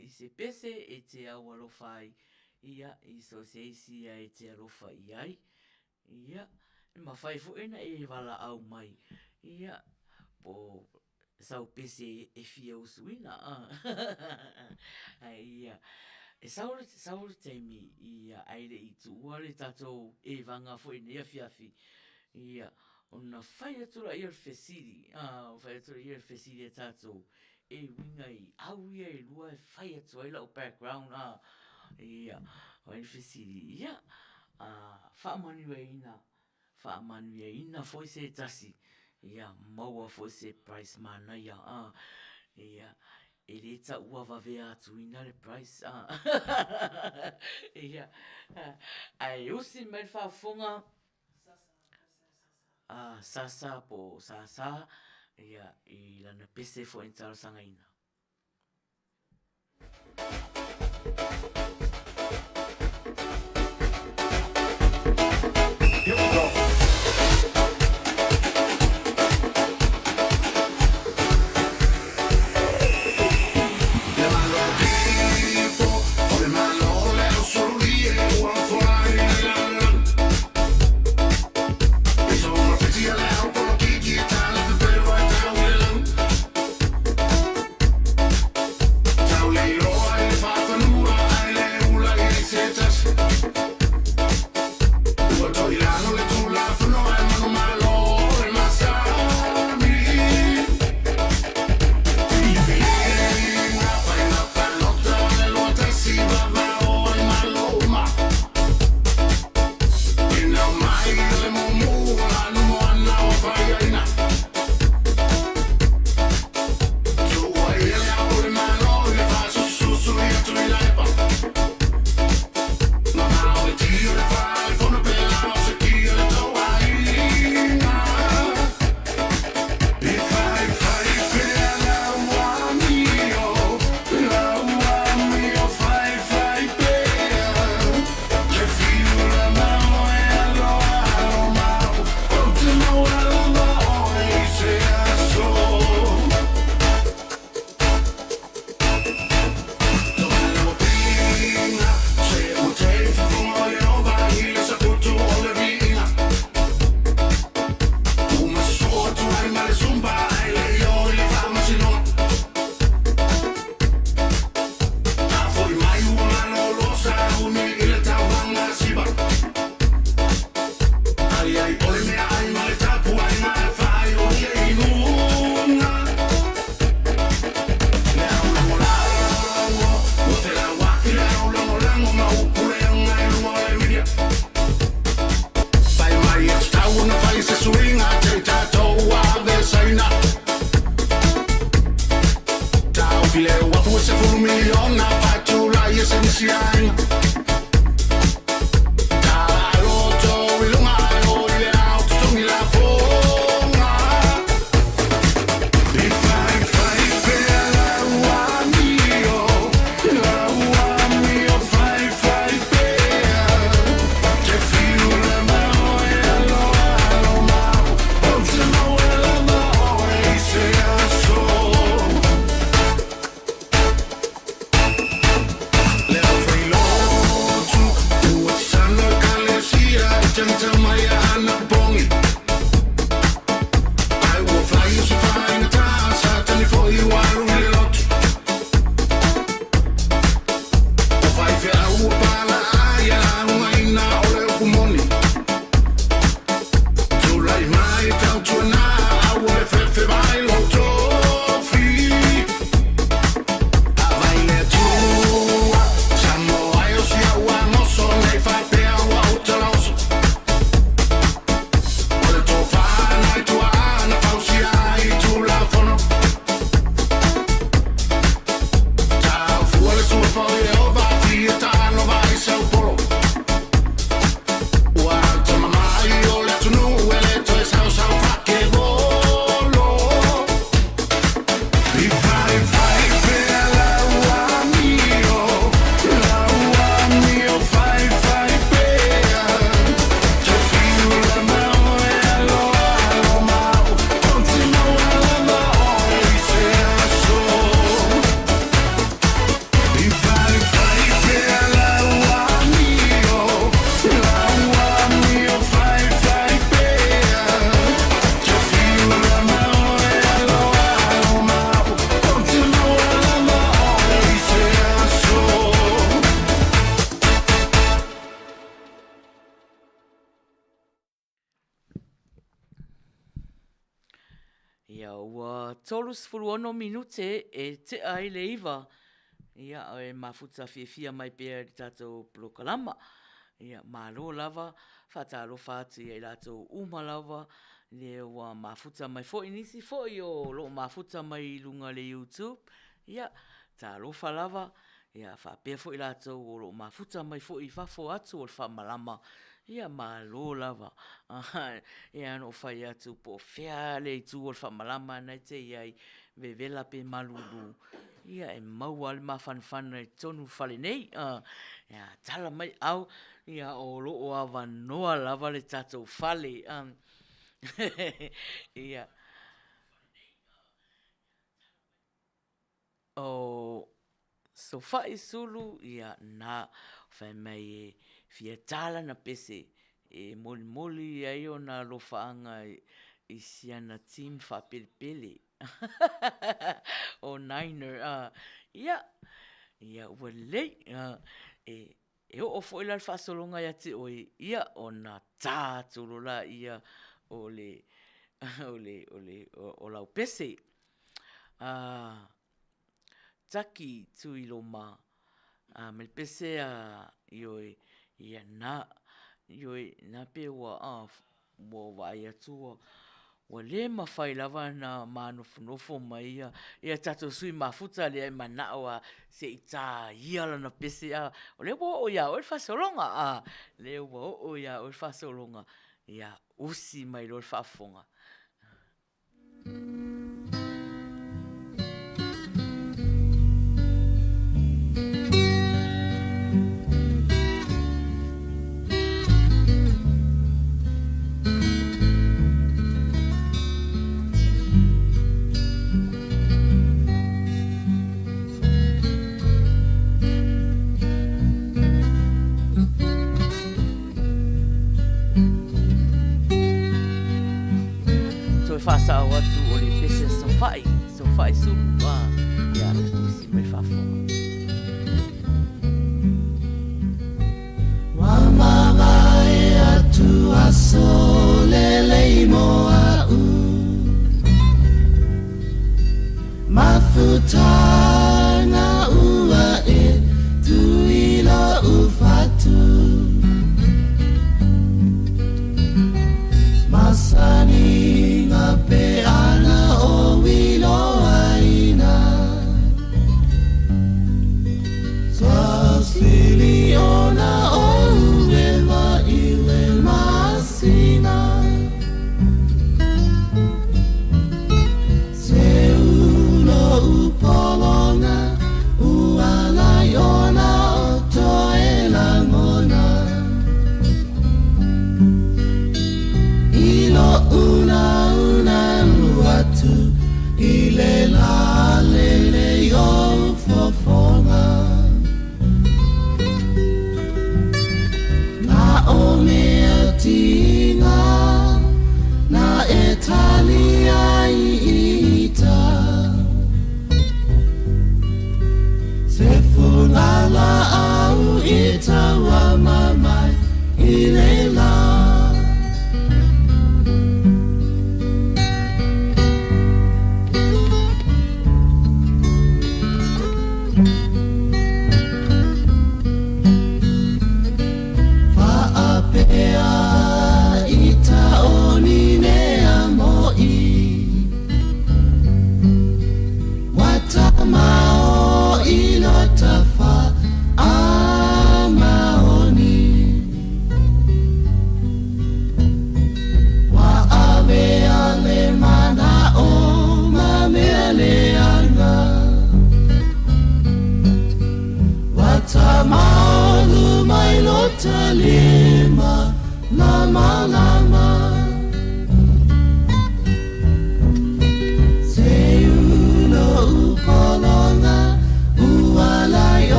i se pese e te au alofa ai, ia i so o se isi ia e te alofa i ai. Ia, e mafai foi ona e valaau mai, ia, po o sau pese e fia usuina. Ae ia, e sau le, sau le taimi ia ae le i tuua le tatou evaga foi i lenei afiafi, ia, ona fai atu lea o le fesili, fai atu lea o le fesili a tatou e uiga i au ia e lua e fai atu ai lau background a, ia, fai le fesili, ia, faamanuiaina, faamanuiaina foi se tasi. Ia maua foi se prize manaia a. Ia e le taua vavea atuina le prize a. Ia ae usi mai le faafofoga a Sasa po o Sasa ia i lana pese foi na talosagaina. Ia, ua 36 minute e tea ai le iva. Ia, e mafuta fiafia mai pea i le tatou polokalama. Ia, malo lava, faatalofa atu ia i latou uma lava. Lea ua mafuta mai foi nisi foi o lo o mafuta mai i luga o le YouTube, ia, talofa lava, ia faapea foi latou o lo o mafuta mai foi i fafo atu o le faamalama, ia malo lava. E pei lava ona ou fai atu po o fea lava le itu o le faamalama lena e te i ai, vevela pe malulu, ia e maua lava le mafanafana i totonu o le fale nei. Ia tala mai aau, o lo o avanoa lava le tatou fale. Ia, o Sofai Sulu, ia lena, fai mai e fia ta lana pese e molimoli ai ona alofaaga i si ana team faapelepele o Niner. Ia, ua lelei, e oo foi la le faasologa ia te oe, ia ona ta atu loa lea o lau pese. Taki Tuiloma, aumai le pese a Ioe, ia lena. Ioe, o lena pei ua ou vaai atu ua le mafai lava ona ma nofonofo mai ia tatou sui mafuta lea e manao lava se i ta ia lana pese a. O lea ua oo ia oe le faasologa, o lea ua oo ia oe le faasologa, ia usi mai loa le faafofoga. Toe faasao atu o le pese a Sofa'i, Sofa'i Sulu, a, ia, usi mai le faafofoga. Ua mavae atu aso lelei mo a'u Mafutaga ua e tui lo'u fatu Masani nga pe ana o wiloaina Sasili ona o uewa i le masina Se ulo u polo.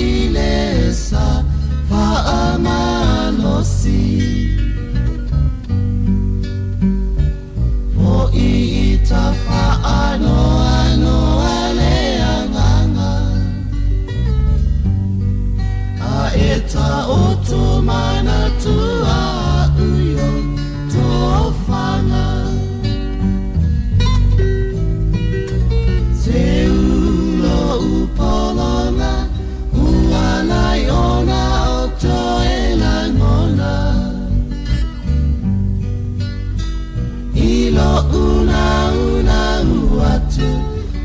i le sa faamalosi. Foʻi i Tafaanoanoa le agaga, A e taoto manatu aʻu i ou tofaga. Seu loʻu pologa, ua nai ona o toe lagona. I loʻu naunau atu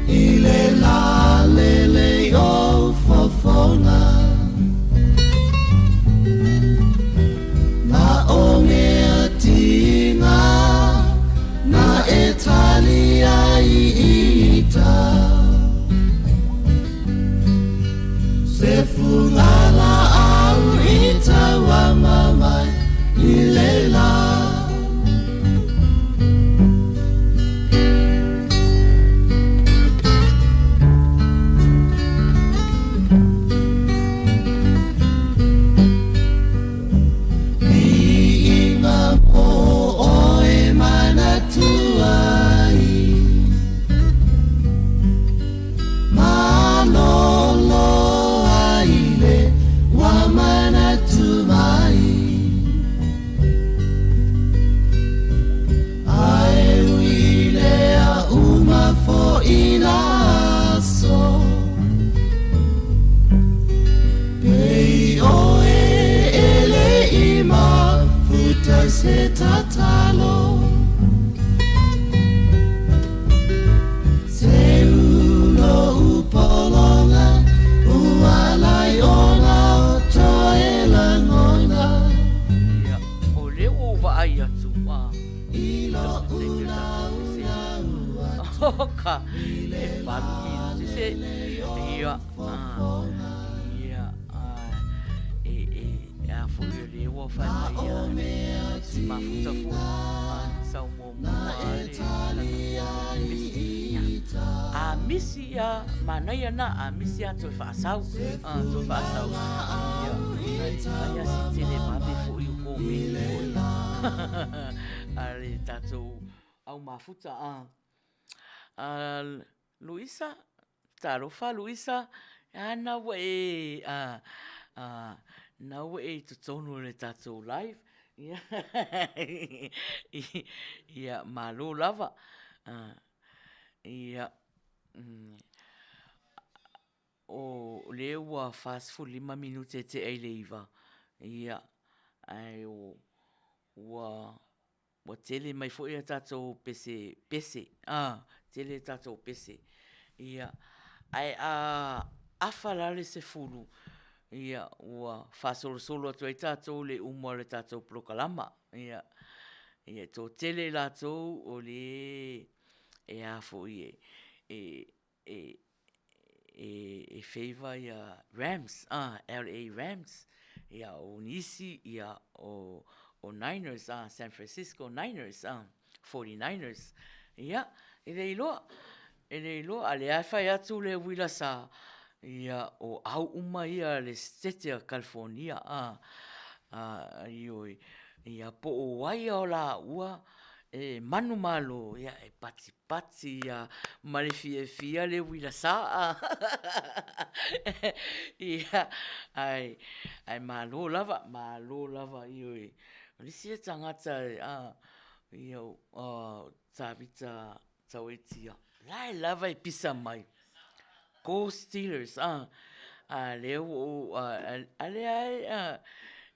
i le lalelei o fofoga. Na o mea tiga na e tali ai i ita. Se fugalaau i tauama mai i le la. Viiga mo oe manatu ai. Malolo ai le wa manatu mai. Ae ui lea uma foʻi na aso. Pei oe e le i mafuta i se tatalo. Seu loʻu pologa ua ala ai ona o toe lagona. Ia, o lea ua ou vaai atu, a, i lou taimi o tatou pese. O ka, e valu minute se, ia, a, ia, a, e, e, a foi o lea ua fai mai ia, si mafuta foi, a, sau muamua a le, pese, ia. A misi ia, manaia na, a misi a toe faasau, a, toe faasau, ia, e fai a si tele vave foi o komeni foi, a le tatou au mafuta, a. A, Luisa, talofa Luisa, a na ua e, a, a, na ua e i totonu o le tatou live, ia, ia, malo lava, a. Ia, o lea ua 45 minute e tea i le 9, ia, ae ua tele mai foi a tatou pese, pese, a, tele a tatou pese. Ia, ae a afa la le 10, ia, ua faasolosolo atu ai tatou i le uma o le tatou polokalama. Ia, e toatele i latou o le e a foi e e favour ia Rams, LA Rams, ia o nisi ia o Niners, San Francisco Niners, Forty Niners, ia, e le iloa, e le iloa, a o lea lava e fai atu le uila sa, ia o au uma ia a le Setete o Kalifonia, ioe, ia po o ai lava o laua e manumalo, ia e patipati lava ma le fiafia le uila sa. Ia, ae malo lava, malo lava, ioe. O le isi ia tagata ia o Tavita Tauetia, la e lava e pisa mai, go Steelers, a lea ua ou, a lea lava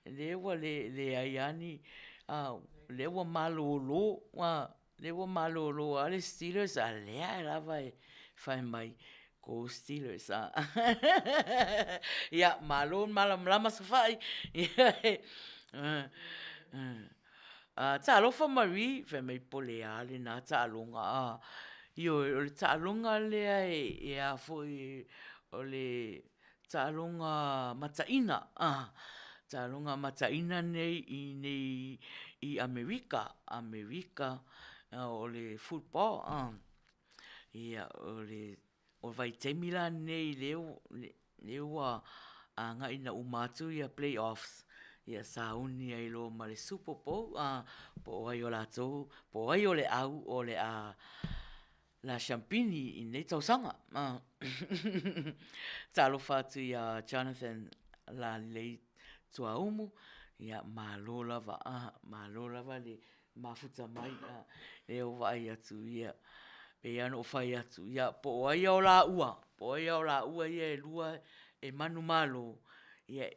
lea ua leai lava ni, lea ua malolo, lea ua malolo lava le Steelers a o lea lava e fai mai, go Steelers. Ia, malo le malamalama Safa'i. Talofa Marie, fai mai po o le a lena taaloga a? Ioe, o le taaloga lea e a foi, o le taaloga mataina, taaloga mataina nei i inei i Amerika, Amerika, o le football. Ia, o le vaitaimi la lenei lea ua. Agai ina uma atu ia playoffs, ia sauni ai loa ma le Super Bowl, a, po o ai o latou, po o ai o le au o le a la siampini i lenei tausaga. Talofa atu ia Jonathan Lalelei Tuaumu, ia malo lava, malo lava le mafuta mai, lea ua vaai atu, ia, pei lava ona ou fai atu, ia po o ai o laua, po o ai o laua ia e lua e manumalo, ia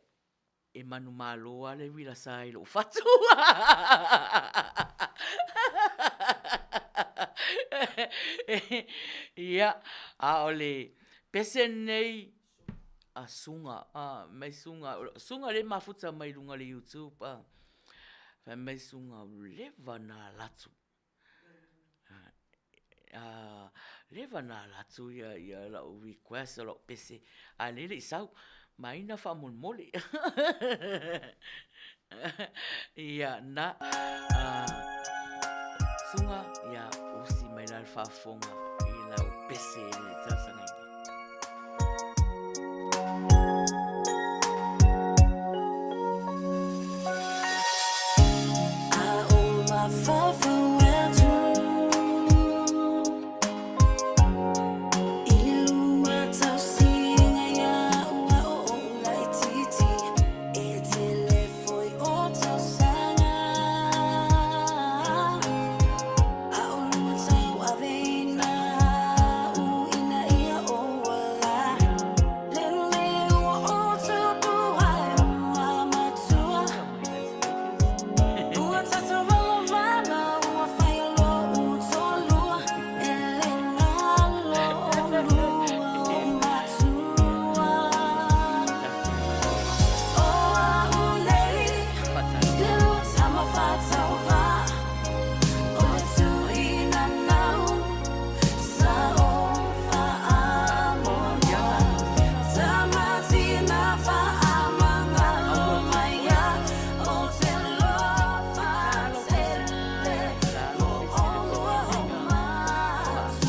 e manumalo lava le uila sa i lou fatu. Ia, a o le pese lenei a Suga, fai mai Suga, o Suga lea e mafuta mai i luga o le YouTube. Fai mai Suga, ua leva ona alu atu, leva ona alu atu lau request o lau pese a o lea e le i sau, maina faamolemole. Ia lena. Suga, ia usi mai la le faafofoga i lau pese e talosagaina.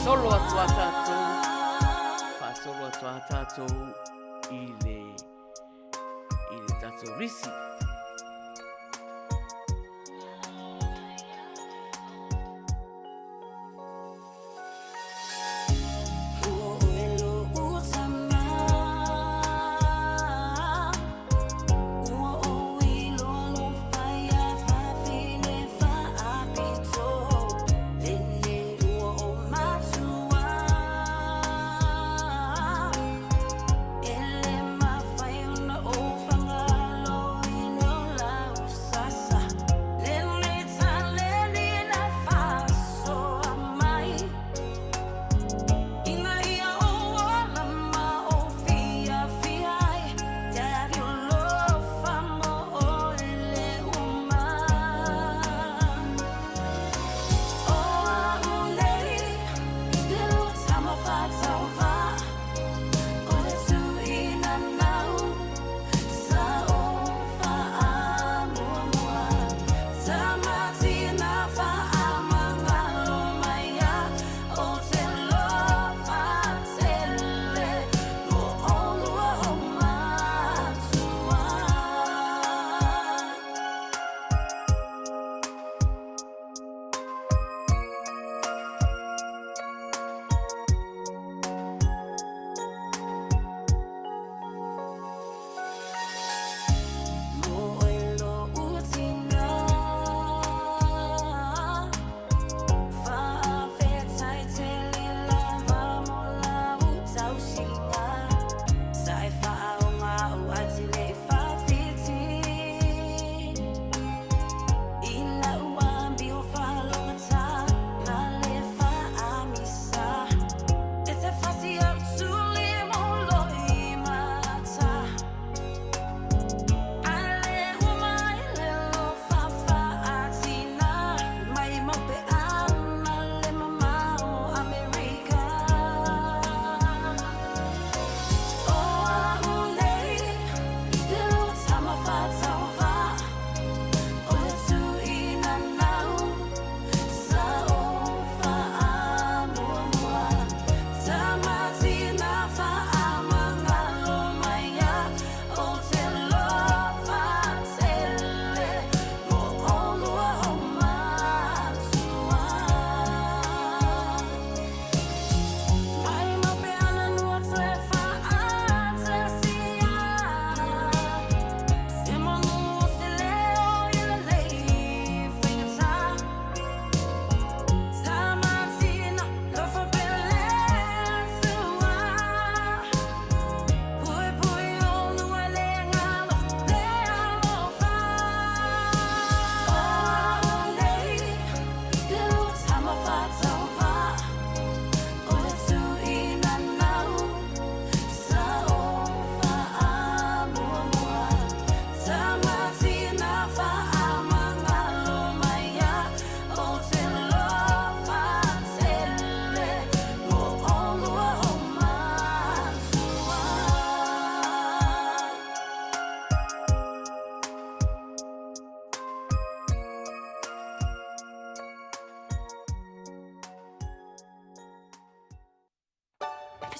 Faasolo atu a tatou, faasolo atu a tatou i le i le tatou lisi.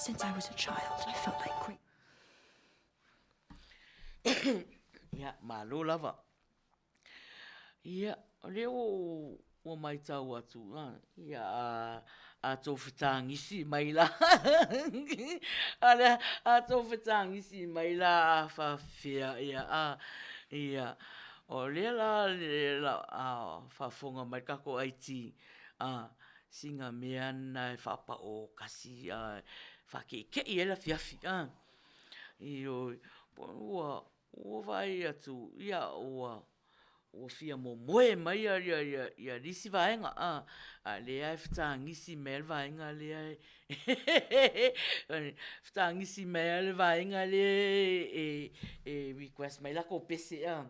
Since I was a child, I felt like great. Ia, malo lava. Ia, o lea ua, ua maitau atu, ia, a, a tō whetangisi mai la. A lea, a tō whetangisi mai la a whawhea, ia, a, ia. O lea la, le, la, a, whafonga mai kako IT, a, singa mea na e whapao kasi, a, whakeke'i e la fiafi, a. Ioe, ua, ua vaai atu, ia, ua, ua fia momoe mai ia, ia, ia, ia nisi vaega, a, a lea e fetagisi mai le vaega lea e, fetagisi mai le vaega lea e, e request mai lakou pese, a.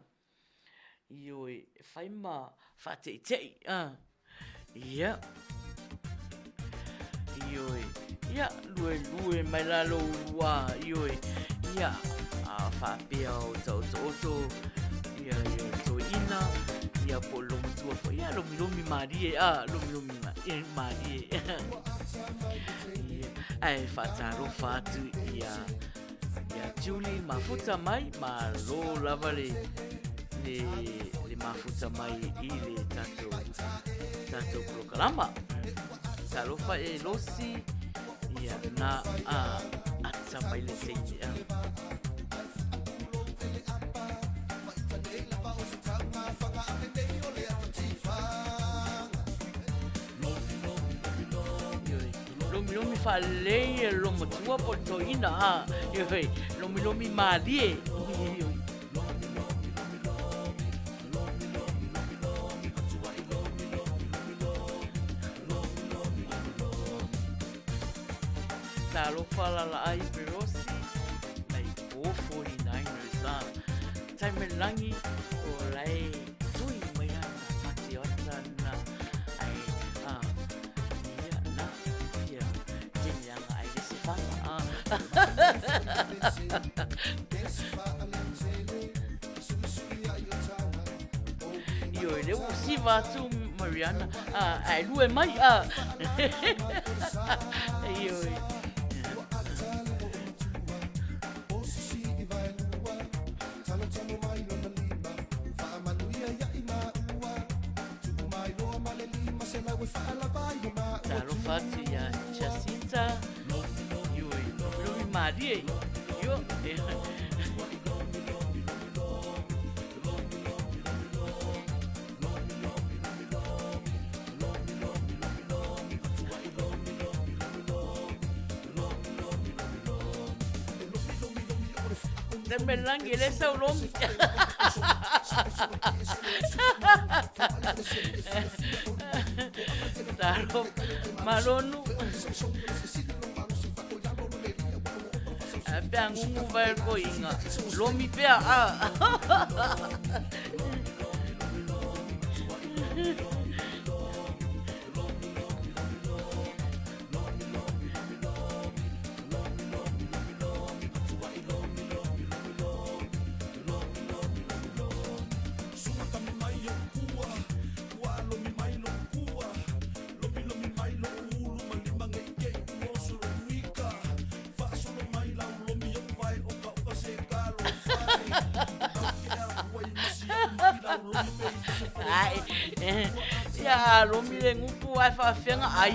Ioe, e fai ma faateʻiteʻi, a. Ia. Ioe. Ia, luelue mai la lou uluā, ioe. Ia, a faapea o taotooto, ia, ia, toeaina, ia po o le lomatua foi, ia, lomilomi mālie, a, lomilomi mālie. Ia, ae faatalofa atu ia Ia Julie mafuta mai, malo lava le, le, le mafuta mai i le tatou, tatou polokalama. Talofa e Losi, ia na a, ata mai le teine. A. Lomilomi faalelei e lomatua po o le toeaina a ioe, lomilomi malie. Talofa lalaai Perosi mai 449ers a. Taimelangi o lae tui mai ana mate ata na ai a ia na ia tini anga ai le se fanga a. Ioe le ua siva atu Mariana a ai lue mai a. Ioe. Talofa atu iā Jacinta, Ioi, lomilomi mālie, io, e. Tamelangi e le sau lomi. Talo malonu. Pea ngungu vai ko inga. Lomi pea a. Ai, ia lomi le ngupu ai whaafenga ai.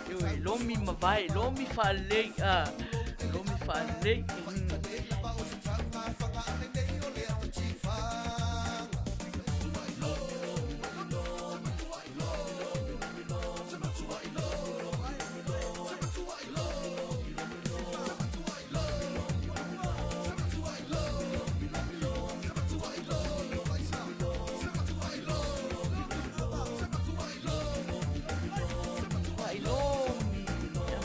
Ioe, lomi mavae, lomi faalelei, a, lomi faalelei. Wailomi,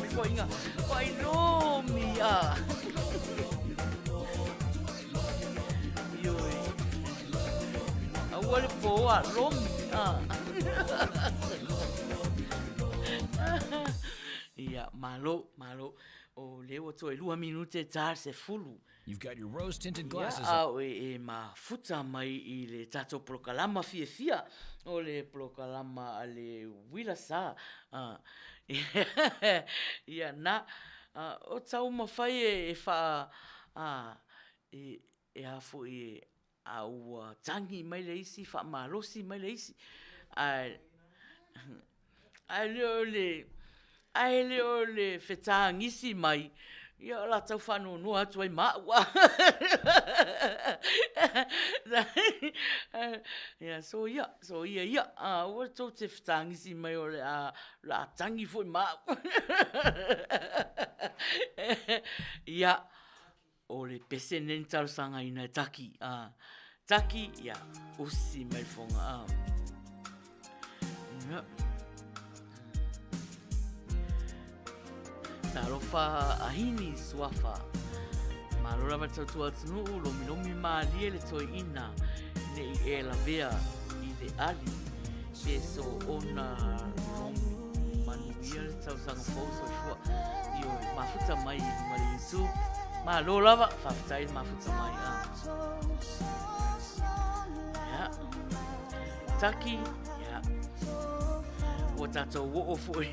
me koinga, wailomi, ah. Ioi. Aua le pōa, lomi, ah. Ia, malo, malo. O lea ua toe 2 minute ta le 10. You've got your rose tinted Ia, glasses a o e mafuta mai i le tatou polokalama fiafia, o le polokalama a le uila sa. Ia, na, o taumafai e faa, e a foi e, a ua tagi mai le isi, faamalosi mai le isi, ae, ae le o le, ae le o le fetagisi mai, ia o le a tau faanoanoa atu ai ma au. Ia, soia, soia ia, aua tou te fetagisi mai o le a, o le a tagi foi ma au. Ia, O le pese nei na talosagaina e Taki, a. Taki, ia, usi mai le foga, a. Ia. Talofa Ahini Suafa. Malo lava le tautua atunuu, lomilomi malie le toeaina ne i e lavea i le ali pe soona lomi. Manuia le tausaga fou soifua. Ioe, mafuta mai i luga le YouTube. Malo lava, faafetai le mafuta mai. A. Ia. Taki, ia. Ua tatou oo foi.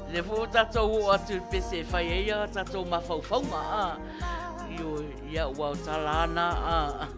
Lea foi ua tatou oo atu i le pese e fai ai a tatou mafaufauga. A. Ioe, ia ua o tala ana. A.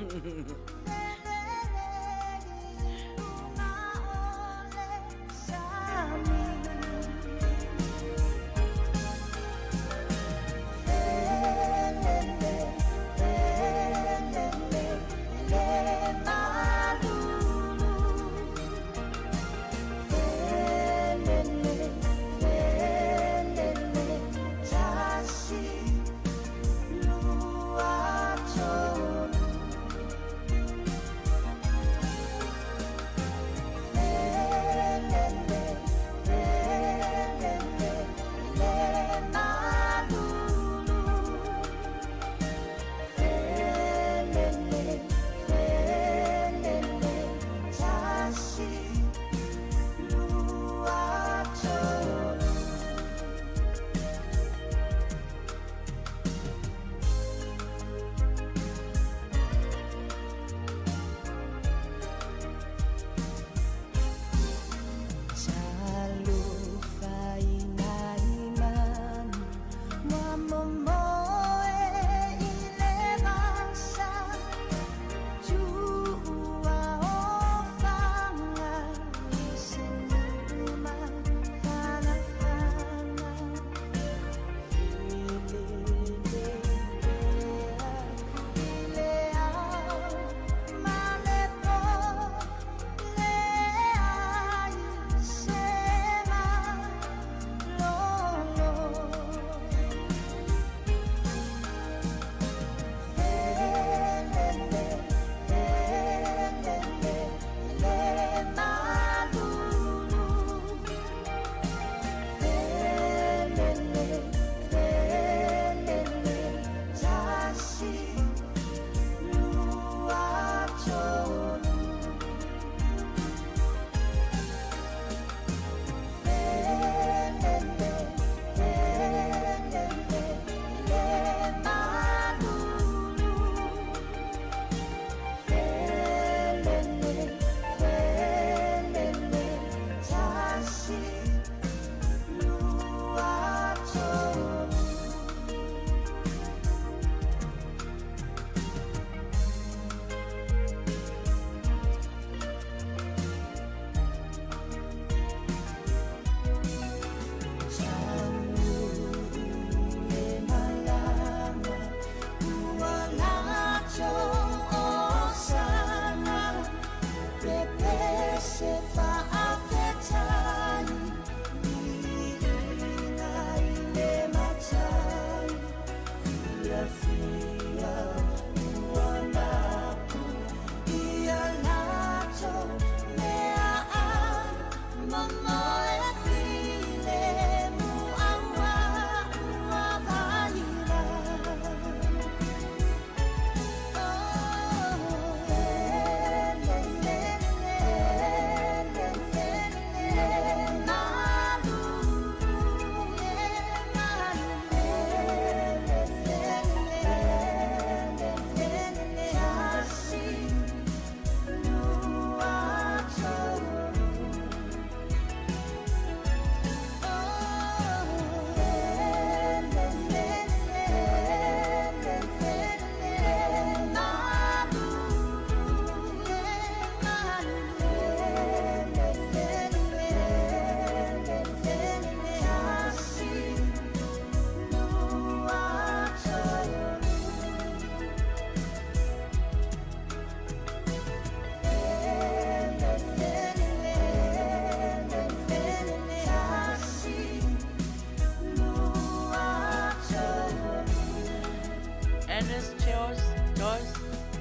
Ernest Charles, Charles,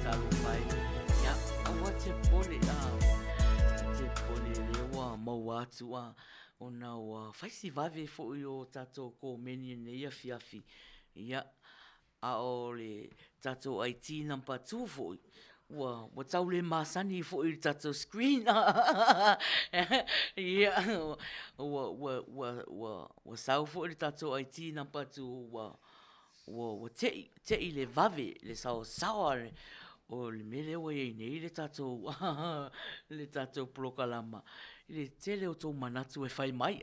talofa e. Ia, aua te pole, a, te pole lea ua maua atu, a, ona ua fai si vave foi o tatou komeni i lenei afiafi. Ia, A o le tatou IT number 2 foi, ua, ua tau le masani foi i le tatou screen. Ia, ua, ua, ua, ua, ua sau foi le tatou IT number 2 ua, ua, ua te'i, te'i le vave, le saosaoa o le mea lea ua i ai nei le tatou, le tatou polokalama i le tele o tou manatu e fai mai.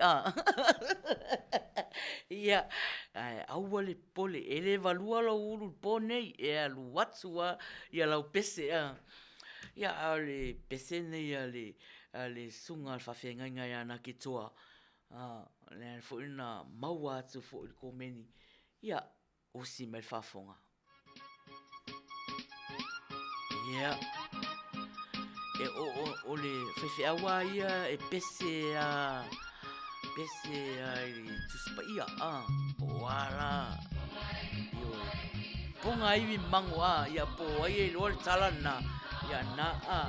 Ia, ae aua le Popole, e le valua lou ulu i le po nei, e alu atu lava ia lau pese. Ia, a o le pese lenei a le, a le susuga a le faafeagaiga ia Naketoa, lea foi na maua atu foi i le komeni, ia, osi mai le faafofoga. Ia, e, o, o, o le faifeau lava ia e pese lava, pese lava i le Tusi Paia, a, po o a la, ioe, pogaiwi mago, a, ia po o ai e iloa le tala lena, ia na, a.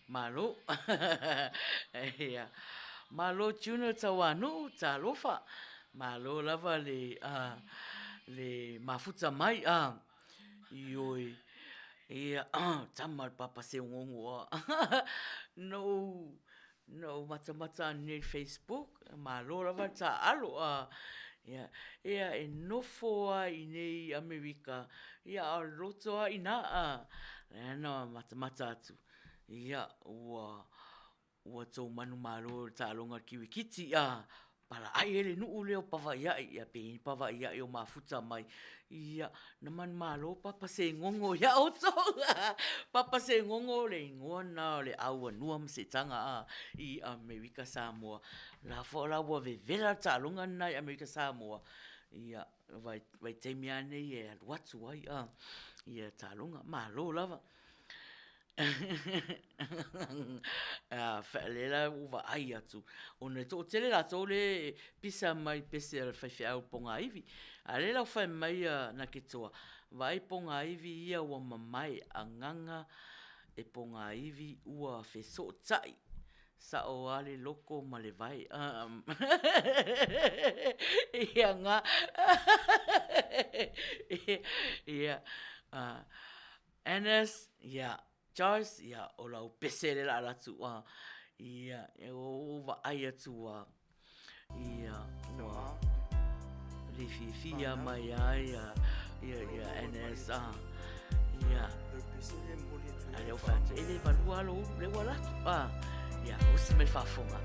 Malo. Ia. Malo Junior Tauanuu, talofa. Malo lava le, uh, le mafuta mai. Uh, ioe. Ia, tama le papa seugongo. No Na ou matamata ane i Facebook, malo lava le taaalo a ia, ia e nofo a i nei i Amerika, ia a o le loto a ina a, lea na matamata atu, ia ua, ua tou manumalo i le taaloga a le kirikiti a, Palaai ai le nuu lea o Pavaia'i, ia pe i ai ni Pavaia'i o mafuta mai, ia, na manumalo Papa Segogo ia outou. Papa Segogo o le igoa lena o le auanua ma Setaga a i Amerika Samoa. O la foi la ua vevela le taaloga lena i Amerika Samoa, ia, vaitaimi lava nei e alu atu ai a ia taaloga. Malo lava. Lea la ua ou vaai atu, ona e toatele latou lea e pisa mai i pese a le faifeau pogaiwi. A o lea la ua fai mai a Naketoa, vaai pogaiwi ia ua mamae, agaga e pogaiwi ua fesootai, sao lava le loko ma le vae. Ia nga. Ia. Ernest, ia, Joyce, ia, o lau pese lea o le a alu atu, a, ia, ua ou vaai atu ua, ia, ua le fiafia mai lava ia, ia, ia Ernest, a, ia, a lea ua fai atu, e le valua lava lou ulu, lea ua alu atu, a, ia, usi mai le faafofoga.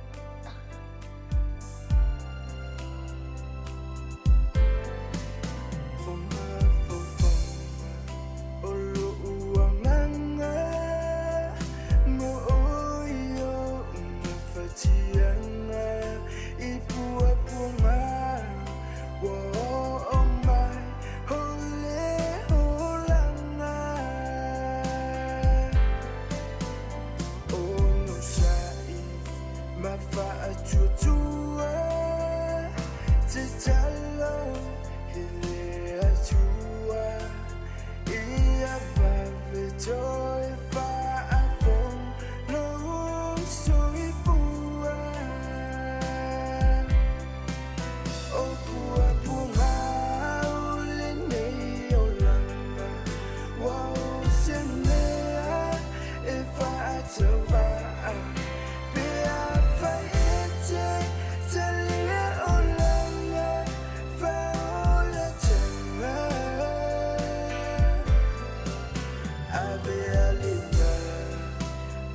Avea lena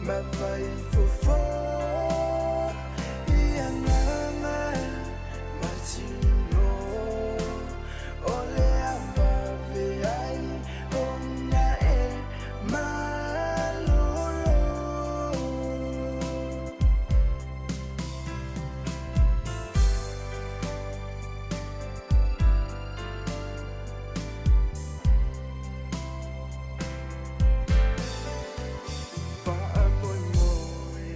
ma fai fofo i agaga matino o le a vave ai ona e malolo. Faamoemoe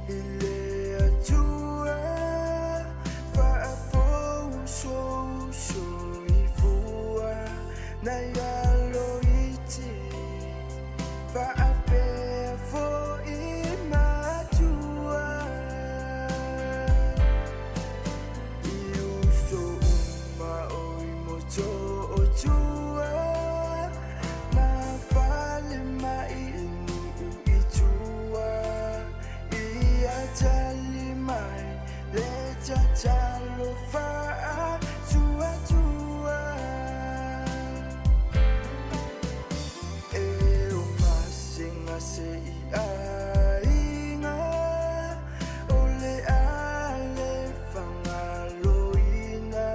i le Atua, faafouso soifua nai alo iti, faapea foi matua. I uso uma o i moto o tua, ma fale ma i nuu i tua, ia tali mai le tatalo faatuatua. E o gasegase i aiga, o le a le faagaloina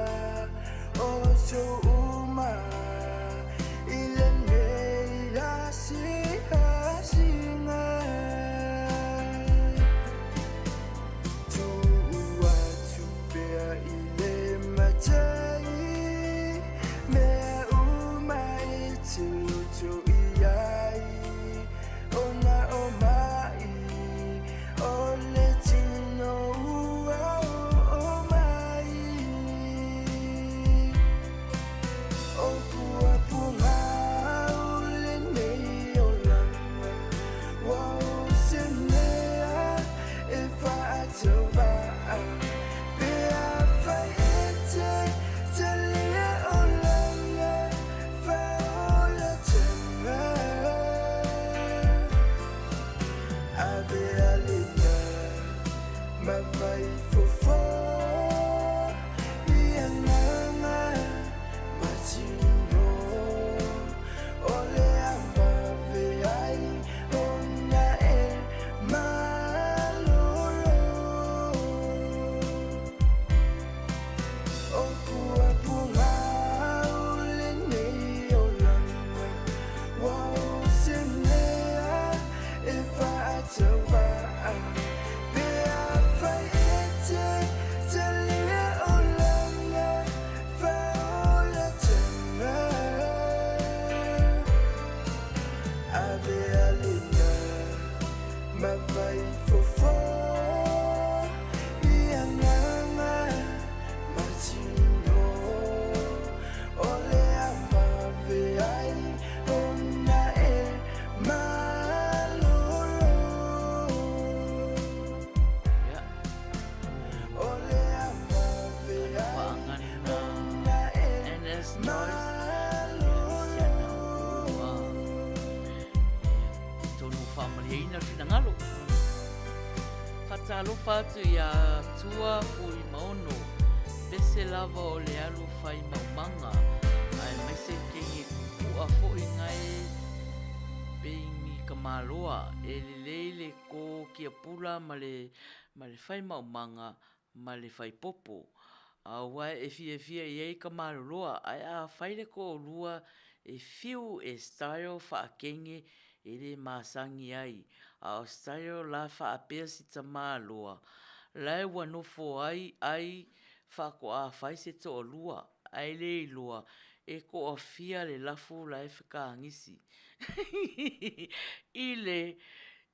outou uma i lenei asiasiga. Tuu atu pea i le Matai mea uma e te loto i ai, ona o mai o le tino ua oo mai. O puapuaga o lenei olaga, ua o se mea e faatauvaa, pe afai e te talia olaga faaolatanga. Avea lena ma fai fofo i agaga matino o le a vave ai ona e malolo. O puapuaga o lenei olaga, ua o se mea e faatauvaa, pe afai e te talia olaga faaolatanga. Avea lena ma fai fofo i agaga matino o le a vave ai ona e malolo. Ia. O le a vave ai Faagana ona e NS Noise. malolo. Atonu ua faamalieina le finagalo. Faatalofa atu ia Tua Fuimaono, pese lava o le alu fai maumaga, aemaise kenge kukua foi gae peini kamaloa, e lelei le ko kiapula ma le ma le fai maumaga ma le fai popo. Aua e fiafia i ai ka maloloa, ae a fai le toalua e fiu e style faakenge e le masani ai, a o style la faapea si tamaloa, la ua nofo ai ai faatoa fai se toalua, ae le iloa e toafia le lafu la e fetagisi i le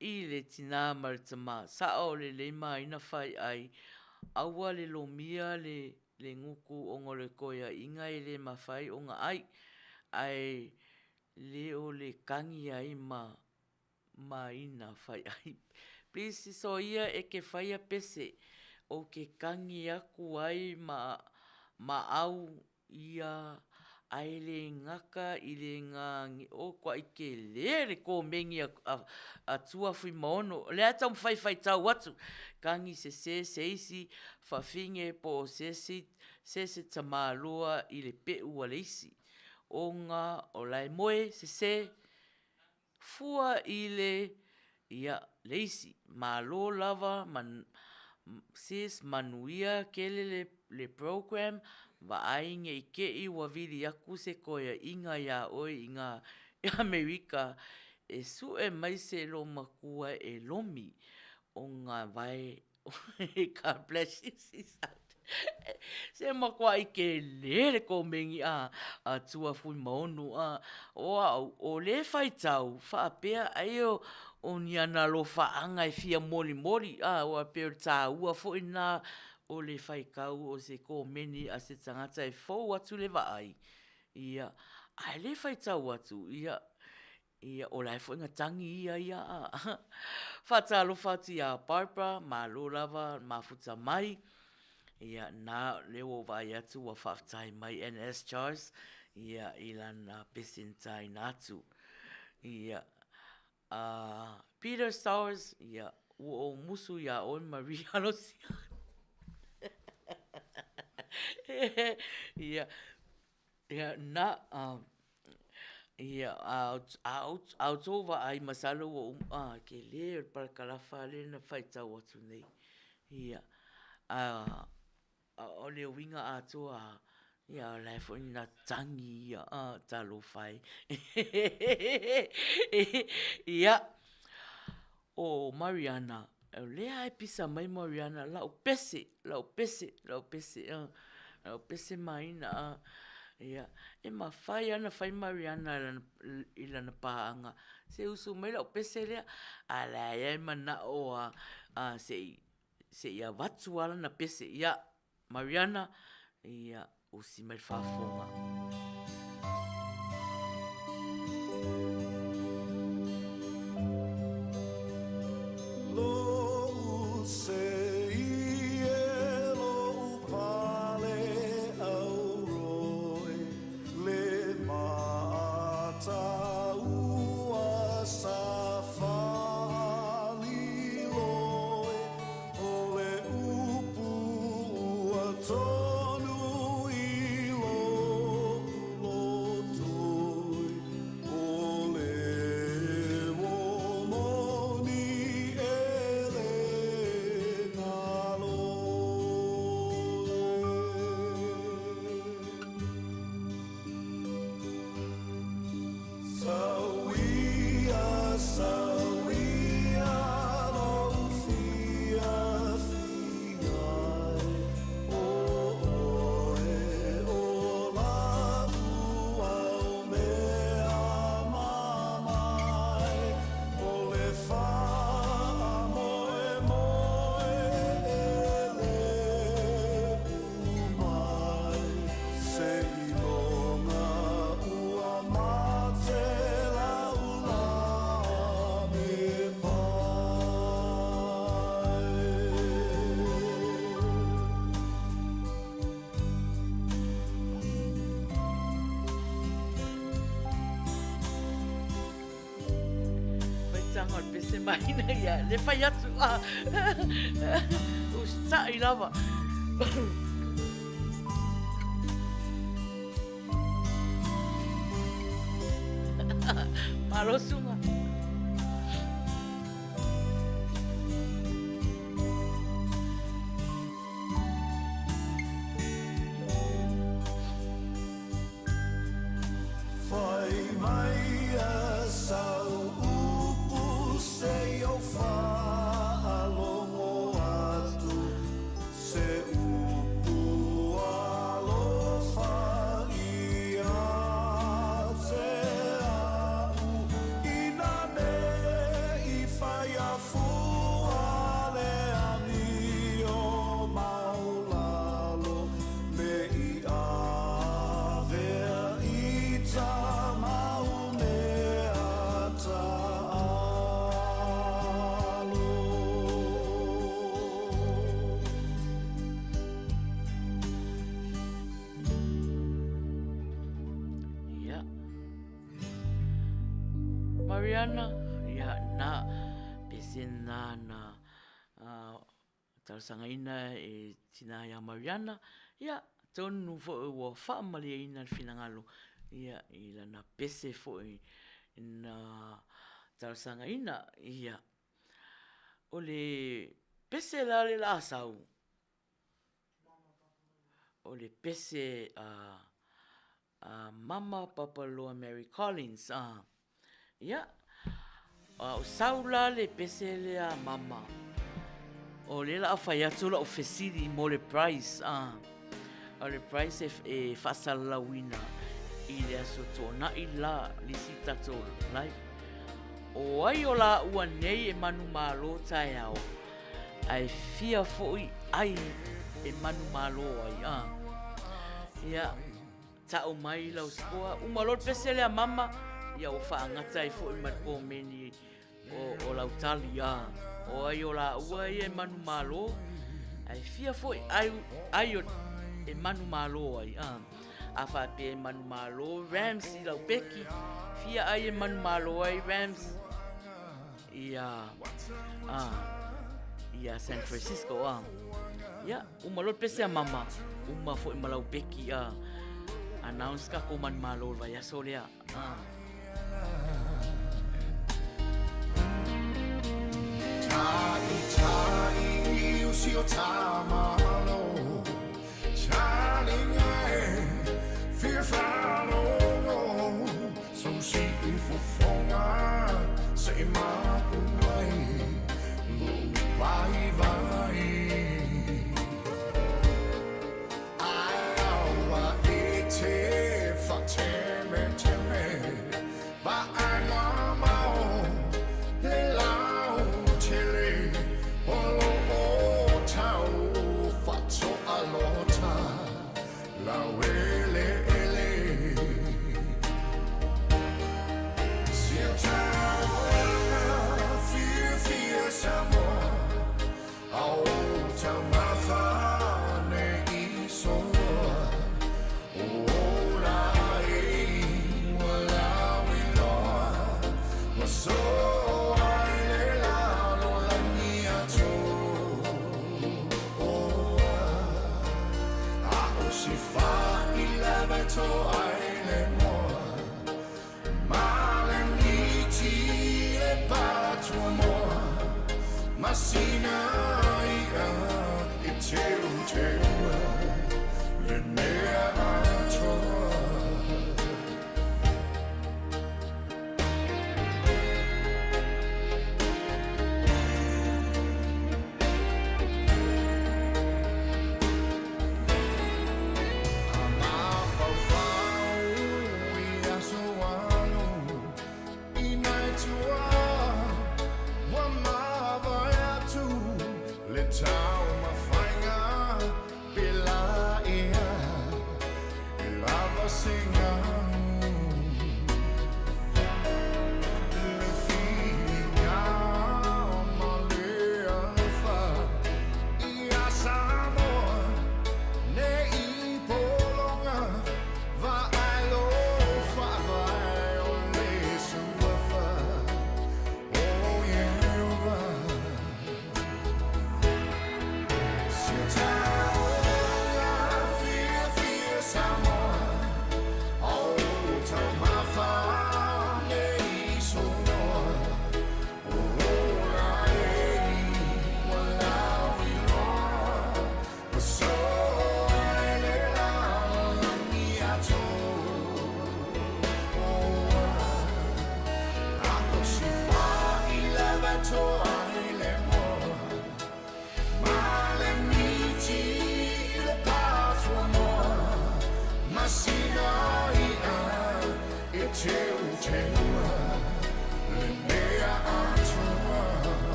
i le tinā ma le tamā. Sao lelei maina fai ai, aua le lomia le le gutu ona o le toeaiga e le mafai ona ai, ae le o le kagi ai ma maina fai ai. Please soia e te faia pese, ou te kagi atu ai ma ma au ia ae le gata i le o matua tele le komeni a Tua Fuimaono. O lea e taumafai e faitau atu, kagi sese se isi fafine po o se isi se isi tamaloa i le peu a le isi ona o la e moe sese. Fua i le, ia, le isi, malo lava ma sis manuia tele le le program, vaai ne i te i ua vili atu se toeaiina ia oe i ina i Amerika e sue mai se loomatua e lomi ona vae God bless you sis. Se matuai tele le komeni a Tua Fuimaono a. O au, o lea e faitau faapea ai o ni ana alofaaga e fia molimoli a, aua pei o le taua foi lena o le faitau o se komeni a se tagata e fou atu le vaai, ia, a o lea e faitau atu, ia, o la e foi na tagi ia ia a. Faatalofa atu ia Barbara, malo lava le mafuta mai, ia na, o lea ua ou vaai atu ua faafetai mai NS Charles i lana pese na taina atu. Ia, Peter Stowers, ia, ua ou musu ia oe Maria Alosio. Ia, ia na, ia, a outou vaai masalo ua uma, a, tele le parakalafa lea na faitau atu nei. Ia, a o le uiga atoa lava, ia o la e foi na tagi ia, a, talofa e. Ia, o Mariana, o lea lava e pisa mai Mariana, lau pese, lau pese, lau pese, lau pese Maina a. Ia, e mafai lava ona fai Mariana i lana paaga, se usu mai lau pese lea, a o la e lava e manao lava se i avatu lava lana pese. Ia, Mariana, ia, usi mai le faafofoga. O le upu ua tonu i lo'u loto O le uo moni e le nalo e. Sau ia, sau ia lou fiafiae O oe o la'u aumea mamae O le faamoemoe e le mai Seiloga ua mate laula me pae. Faitaga o le pese mahina ia, le fai atu a usitai lava. Malo suga. Fai mai a sau upu se i ou faalogo atu Se upu alofa ia te a'u Ina nei fai a fua le amio maulalo Me i avea i ta mau mea taalo. Ia. Mariana, ia na, pese na na Talosagaina e tina ia Mariana, ia, atonu foi ua faamalieina le finagalo, ia, i lana pese foi na talosagaina. Ia, o le pese la le la sau, o le pese a a Mama Papaloa Mary Collins a. Ia, a o sau la le pese lea a Mama, o lea la a fai atu lau fesili mo le prize a. O le prize e, e faasalalauina i le Aso Toonai la, le isi tatou live. O ai o laua nei e manumalo taeao, ae fia foi ai e manumalo ai, a. Ia, tau mai lau score, uma loa le pese lea mama, ia ua faagata ai foi ma le komeni o, o lau tali, a. O ai o laua ia e manumalo, ae fia foi ai, ai o, e manumalo ai, a. A faapea e manumalo Rams i lau peki, fia ai e manumalo ai Rams ia a ia San Francisco a. Ia, uma loa le pese a mama, uma foi ma lau peki a announce takou manumalo i le vaiaso lea. A.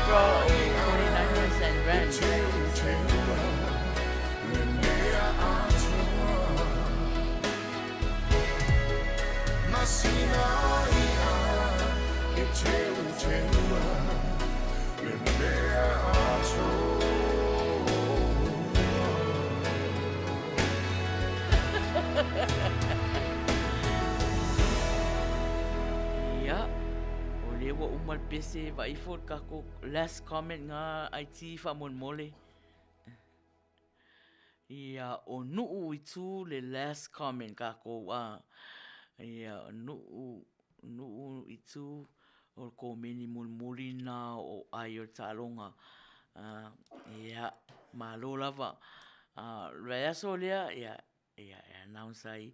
Barbara o 49ers and Rams. Ia, o lea ua uma le pese, vaai ifo le kako last comment nga IT faamolemole. Ia, o Nuu i tu le last comment kakou a. Ia, o Nuu, Nuu i tu o le komeni mulimuli na o ai o le taaloga. Ia, malo lava. O le vaiaso lea, ia, ia e announce ai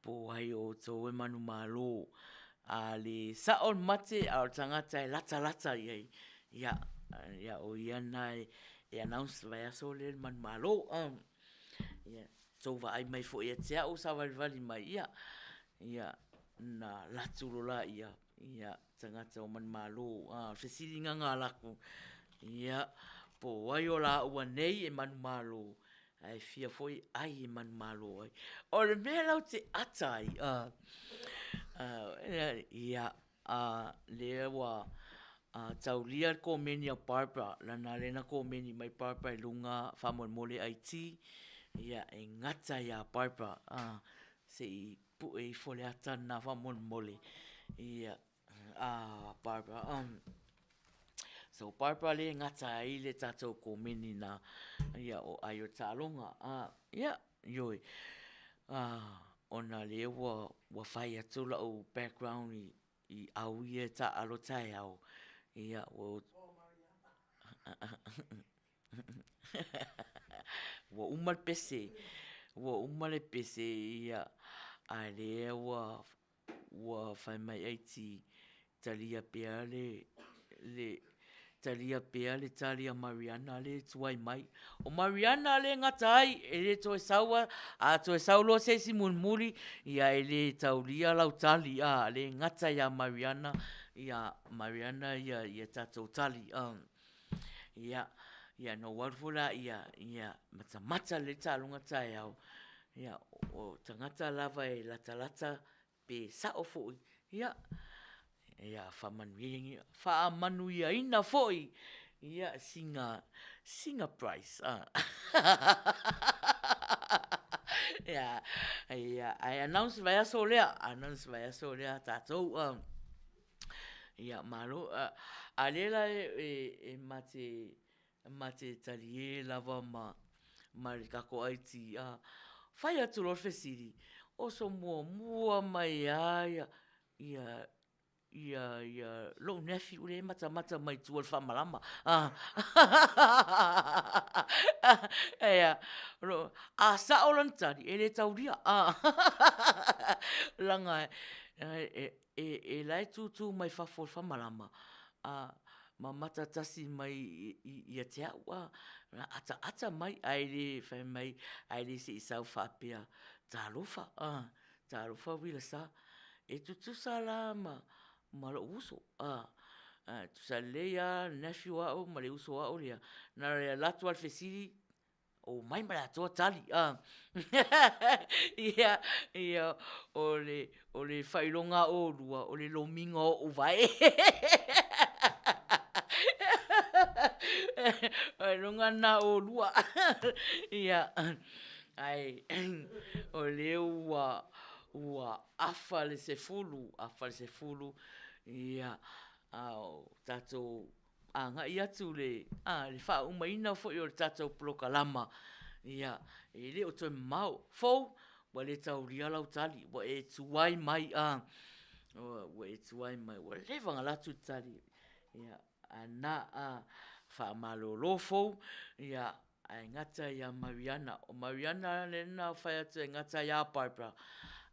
po o ai o outou e manumalo. A le sao le mate a o le tagata e latalata i ai, ia, ia o ia lena e announce le vaiaso lea le manumalo. Ia, tou vaai mai foi ia te au o savalivali mai, ia, ia na alu atu loa laia, ia, tagata o manumalo. A o le fesiliga lena a latou, ia, po o ai o laua nei e manumalo, ae fia foi ai e manumalo ai. O le mea la ou te ata ai, ia, lea ua taulia le komeni a Barbara, lana lea na komeni mai Barbara i luga faamolemole IT, ia e gata ia Barbara, se i pue ifo le ata lena faamolemole. Ia, a Barbara. So Barbara lea e gata ai le tatou komeni na, ia o ai o taaloga. Ia, ioe, ona lea ua, ua fai atu lau background i au ia e taaalo taeao, ia ua Ua uma le pese, ua uma le pese, ia, a lea ua ua fai mai ai ti talia pea le, le talia pea le tali a Mariana lea e tuai mai. O Mariana lea e gata ai, e le toe sau a, a toe sau loa se isi mulimuli, ia e le taulia lau tali, a, lea e gata ia Mariana, ia Mariana ia, ia tatou tali. Ia, ia na ou alu foi la ia, ia matamata lelei taaloga taeao, ia o tagata lava e latalata pe sao foi, ia, ia faamanuiaina foi ia sina, sina prize. Ia, ia, ae announce le vaiaso lea, announce le vaiaso lea tatou. Ia, malo. A lea la e ma te, ma te talie lava ma, ma le tatou IT, a fai atu loa le fesili, o so muamua mai lava ia, ia, ia, ia lou nephew lea e matamata mai tua i le faamalama. A sao lana tali, e le taulia, leaga e E la e tūtū mai fafo o le whamalama, a, ma mata tasi mai ia te au, a, na ataata mai, ae le fai mai, ae le se i sau faapea, talofa, a, talofa Uilasa, e tutusa la ma, ma lou uso, a, a, tusa lelei lava le nephew a'u ma le uso a'u lea, na o le alu atu lava o le fesili, Omai ma le atoa tali a. Ia, ia, o le, o le faailoga a ʻolua, o le lomiga o oʻu vae. Faailoga lena a ʻolua. Ia, ae o lea ua, ua afa le 10, afa le 10, ia, a o tatou agai atu le, a, le faaaumaina foi o le tatou polokalama, ia, e le o toe mamao. Fou, ua le taulia lau tali, ua e tuai mai, a, ua e tuai mai, ua leva ona alu atu le tali, ia, a na, a, faamalolo fou, ia, Ae gata ia Mariana. O Mariana lea na fai atu e gata ia Barbara,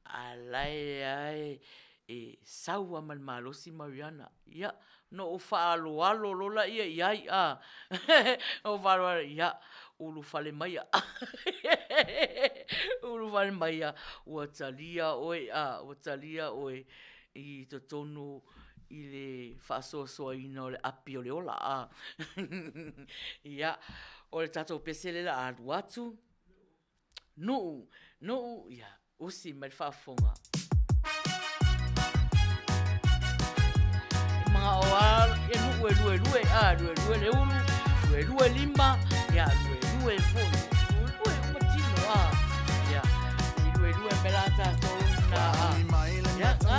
a la e lava e sau lava ma le malosi Mariana. Ia, na ou faaaloalo loa lea i ai, a, na ou faaaloalo, ia, ulufale maia, ulufale maia, ua talia oe, a, ua talia oe i totonu. i le faasoasoaina o le api o le ola a. Ia, o le tatou pese lea o le a alu atu, Nuu, nuu, ia, usi mai le faafofoga. E manao lava ia nuu e luelue, a, luelue le ulu, luelue lima, ia, luelue foi, luelue uma tino, a, ia, se i luelue mai la tatou na, a, ia, a.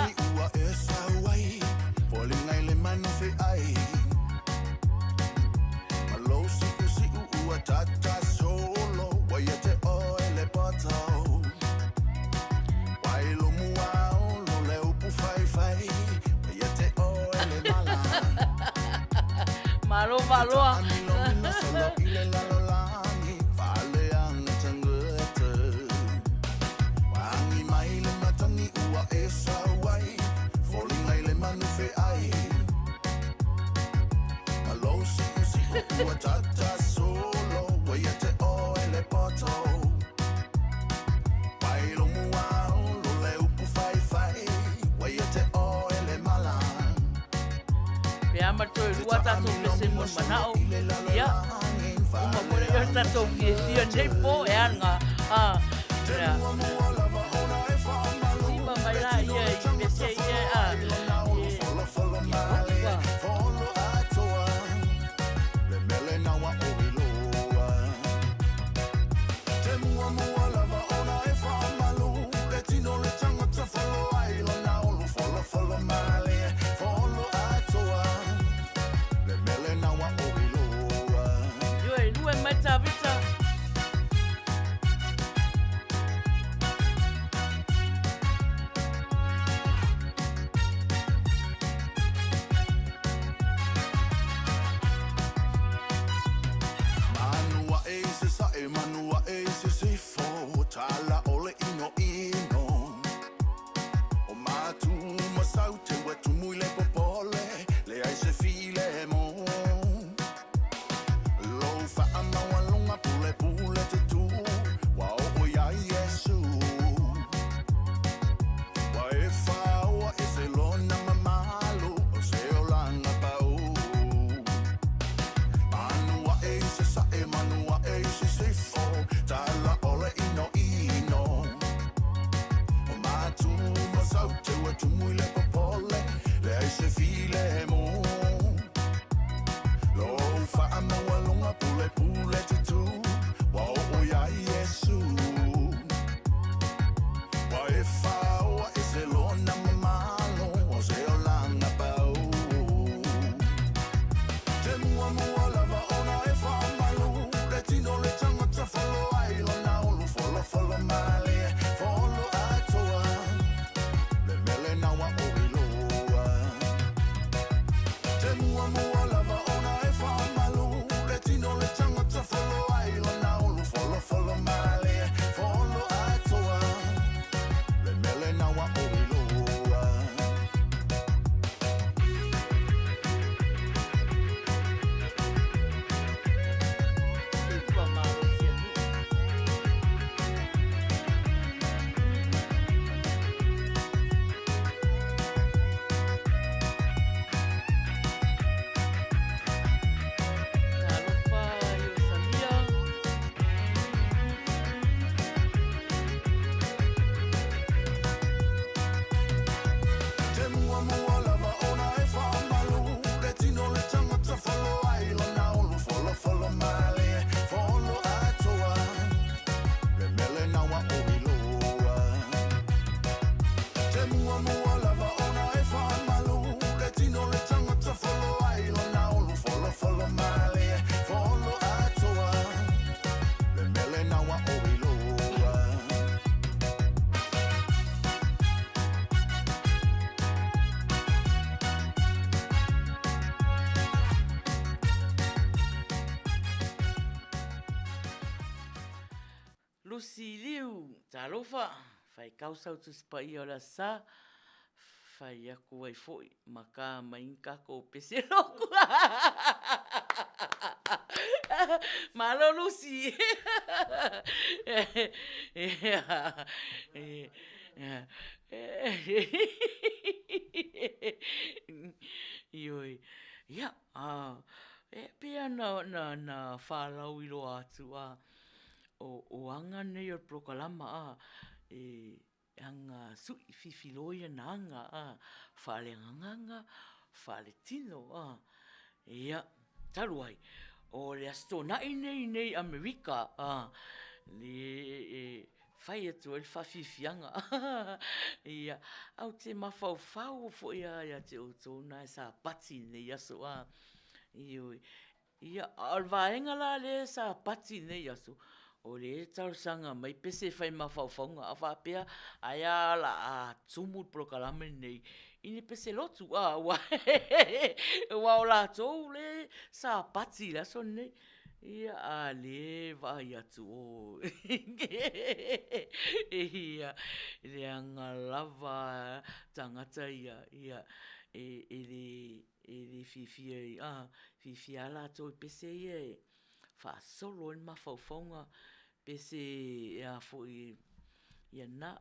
Malo maloa. Pe a ma toe lua tatou pese mo le manao, ia, uma foi lea o le tatou fiafia nei po e ana, a, ia. Tima mai la ia i pese ia, a, e, ia, Ioe, lue mai Tavita. Ua malosi e Nuu. Talofa i o Salia. Lucy Liu, talofa, fai kau sau Tusi Paia o le Aso Sa, fai aku ai foi ma ka mai kako pese loku. Malo Lucy. na, na faalauiloa atu a, o, o aga nei o le polokalama a, e aga sui fifiloia na aga a, faaleagaga, faaletino a. Ia, talu ai, o le Aso Toonai nei nei i Amerika a, le e fai atu ai le faafiafiaga. Ia, ae ou te mafaufau foi lava ia te outou na e Sapati i lenei aso a, ioe. Ia, a o le vaega la lea e Sapati i lenei aso, o lea e talosaga mai pese e fai ma mafaufauga a faapea, ai lava o le a tumu le polokalame lenei i ni pese lotu, a, aua o latou lea e Sapati i le aso lenei. Ia, a o lea e vaai atu o ia, leaga lava tagata ia, ia, e le fiafia i, a, fiafia lava latou i pese ia e faasolo ai le mafaufauga, pese e a foi, ia na.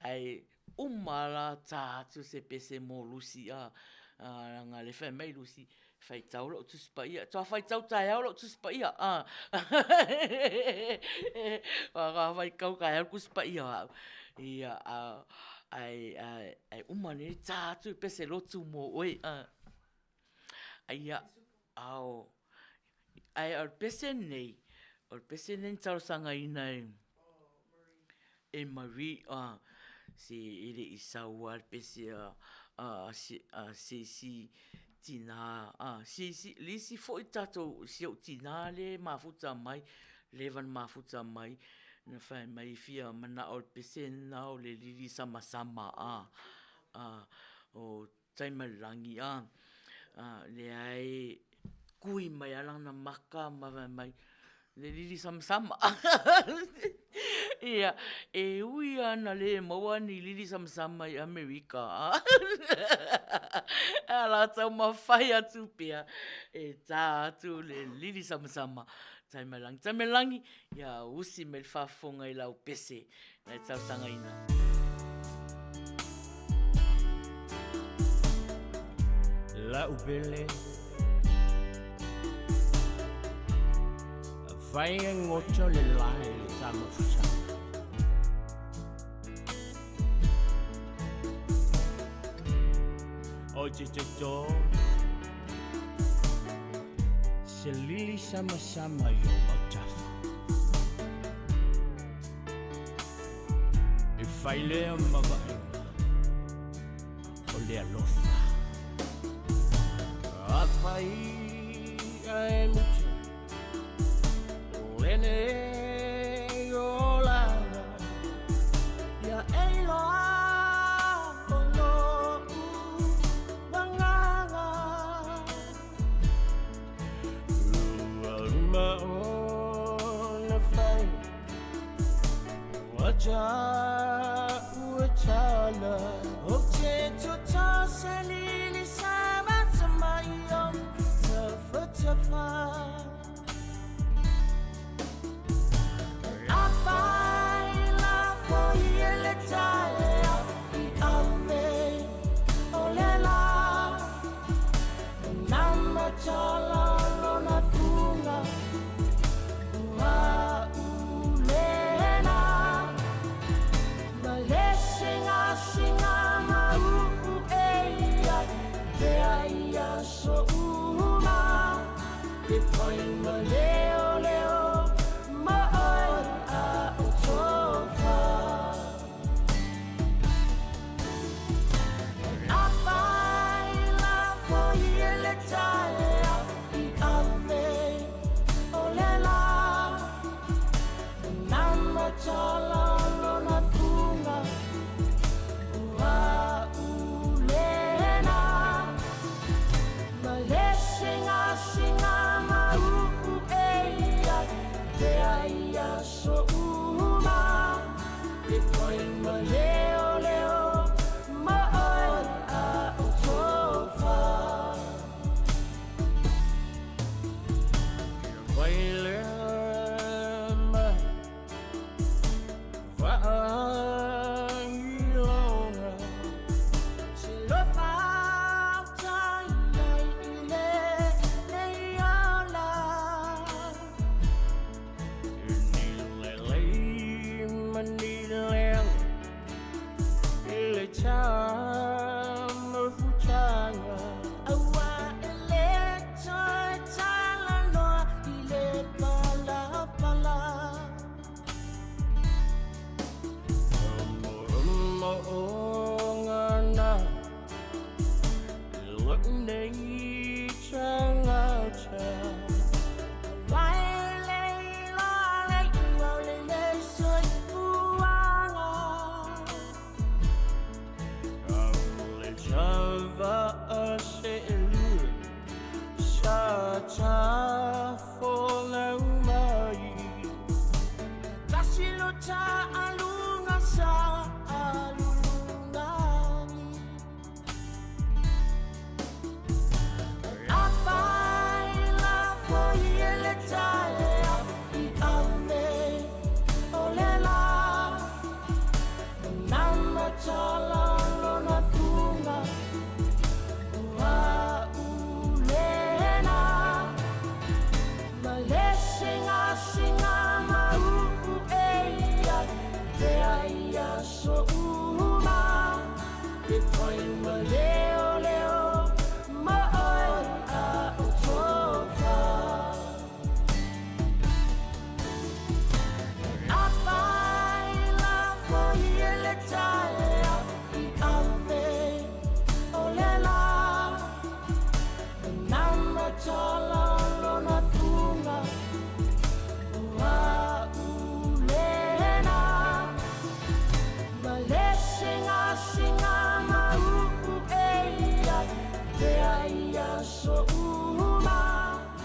Ae uma lava la ta atu se pese mo Lucy, a, leaga o lea e fai mai Lucy, faitau lau Tusi Paia, faatoa faitau taeao lau Tusi Paia, a. Faatoa faitau taeao le Tusi Paia o au. Ia, ae uma nei ta atu le pese lotu mo oe, a. Ia, ao, ae o le pese lenei, o le pese lenei na talosagaina e E Marie, a, se e le i sau lava le pese a, a, a se isi tina, a, se isi, le isi foi tatou, si ou tina lea e mafuta mai, leva ona mafuta mai, na fai mai e fia manao i le pese lena o le lili samasama, a, a, o Taimalelagi, a, lea e kui mai lava lana maka ma fai mai, le lili samasama. Ia, e ui lava ina le maua ni lili samasama i Amerika, ae o le a taumafai atu pea e ta atu le lili samasama. Taimailangi, Taimailangi, ia usi mai le faafofoga i lau pese na e talosagaina. La'u pele Fai e goto le lae le tama fusanga O te te tō Se lili samasama i o autafa E fai lea ma vaaiga o le alofa. Afai ae mutu lenei olaga, ia e iloa o lo'u agaga. Ua uma ona fai Ua ua tala O te toto se lili sa mata mai o Tawhatafa La whai la foi e le taea I ave o le la Nama tala lona funga Ua ulena Ma le singa singa ma uu e ia Te ai aso uma Te whai ma leo leo Ma oe a o tofa.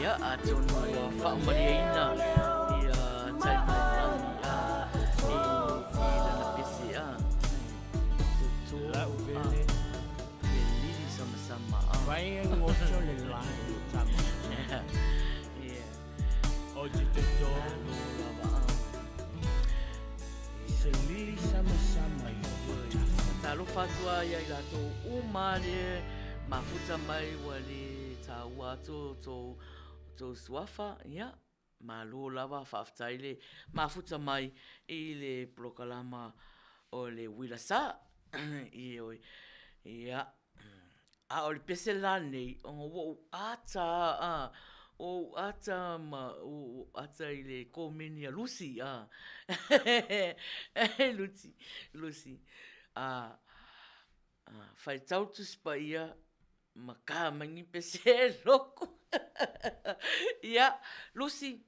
Ia, atonu ua faamalieina ia Taipalelagi a i i lana pese a. Toto a e lili samasama a. Ia. Malo lava a. Ia. Talofa atu a ia i latou uma le mafuta mai ua le taua atu o tou tou suafa, ia, malo lava faafetai le mafuta mai i le polokalama o le Uila Sa. Ioe. Ia, a o le pese la lenei, ona ua ou ata a, ua ou ata ma ua ou ata i le komeni a Lucy, a. Lucy, Lucy. A, faitau le Tusi Paia ma ka mai ni pese e loku. Ia, Lucy,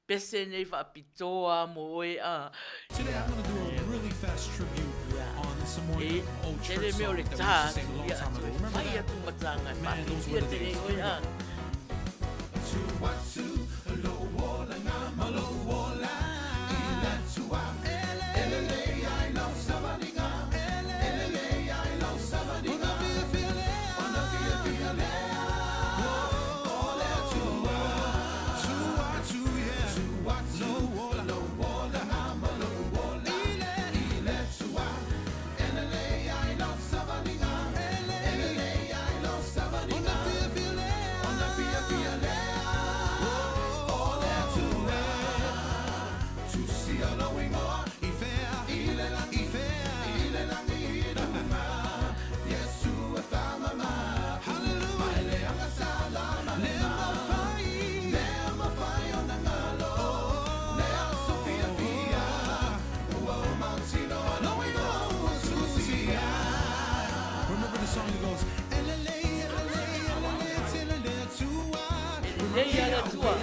pese nei faapitoa mo oe a. Today I'm gonna do a really fast tribute on some more E old tele church mea o le songs that tā we used to atu sing a long ia time atu ago. e Remember fai that? atu ma tānga e Man, those were faapipia the tele days. oe Here we a. go. Remember the song that goes E lelei a le Atua.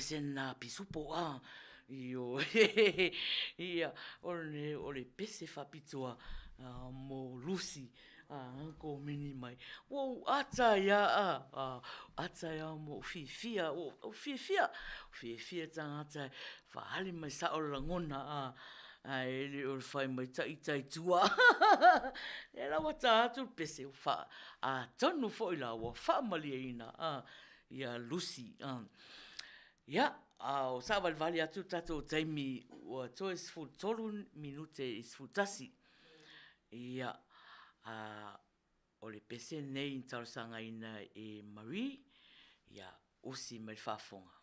pese na pisupo a. Ioe. Ia, o le, o le pese faapitoa mo Lucy a komeni mai. Ua ou ata ai a, a, ata ai a ma ou fiafia, ua ou fiafia, fiafia tagata e faaali mai sao le lagona a, ae le o le fai mai ita i tua. Lea la ua ta atu le pese, ua faa, atonu foi la ua faamalieina a ia Lucy. Ia, a o saavalivali atu le tatou taimi ua toe 13 minute i le 11. Ia, a o le pese lenei na talosagaina e Marie, ia usi mai le faafofoga.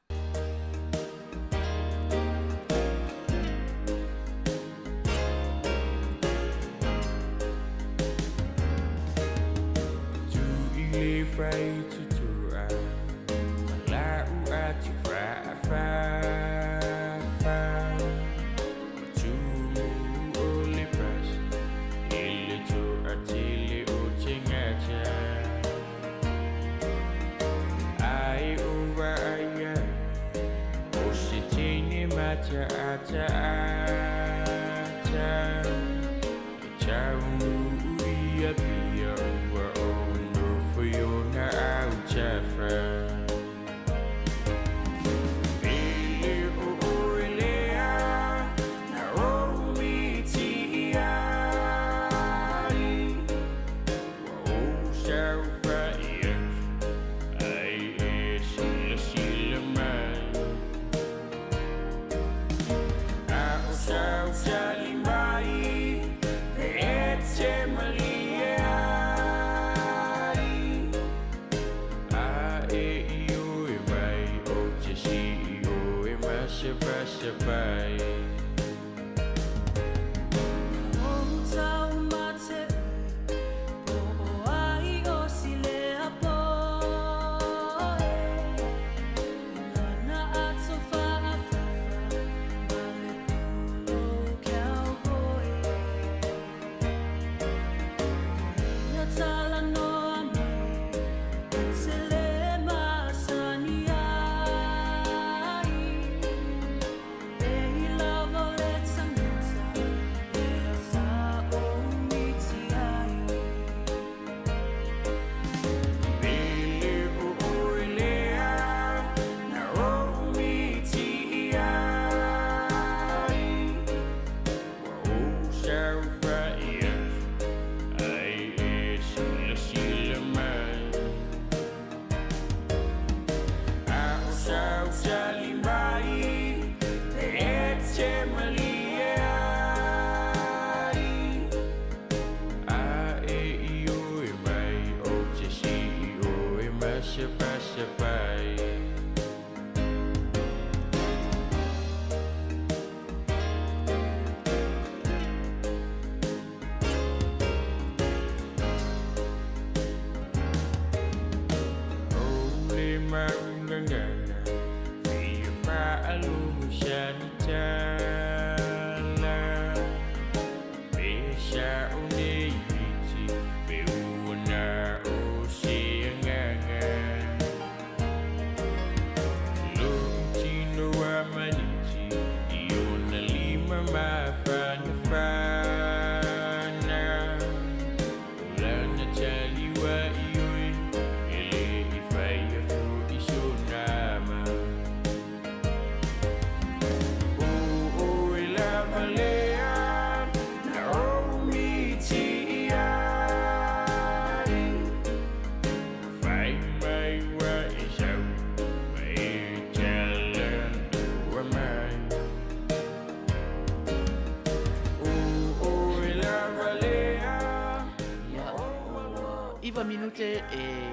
Ia, ua iva minute e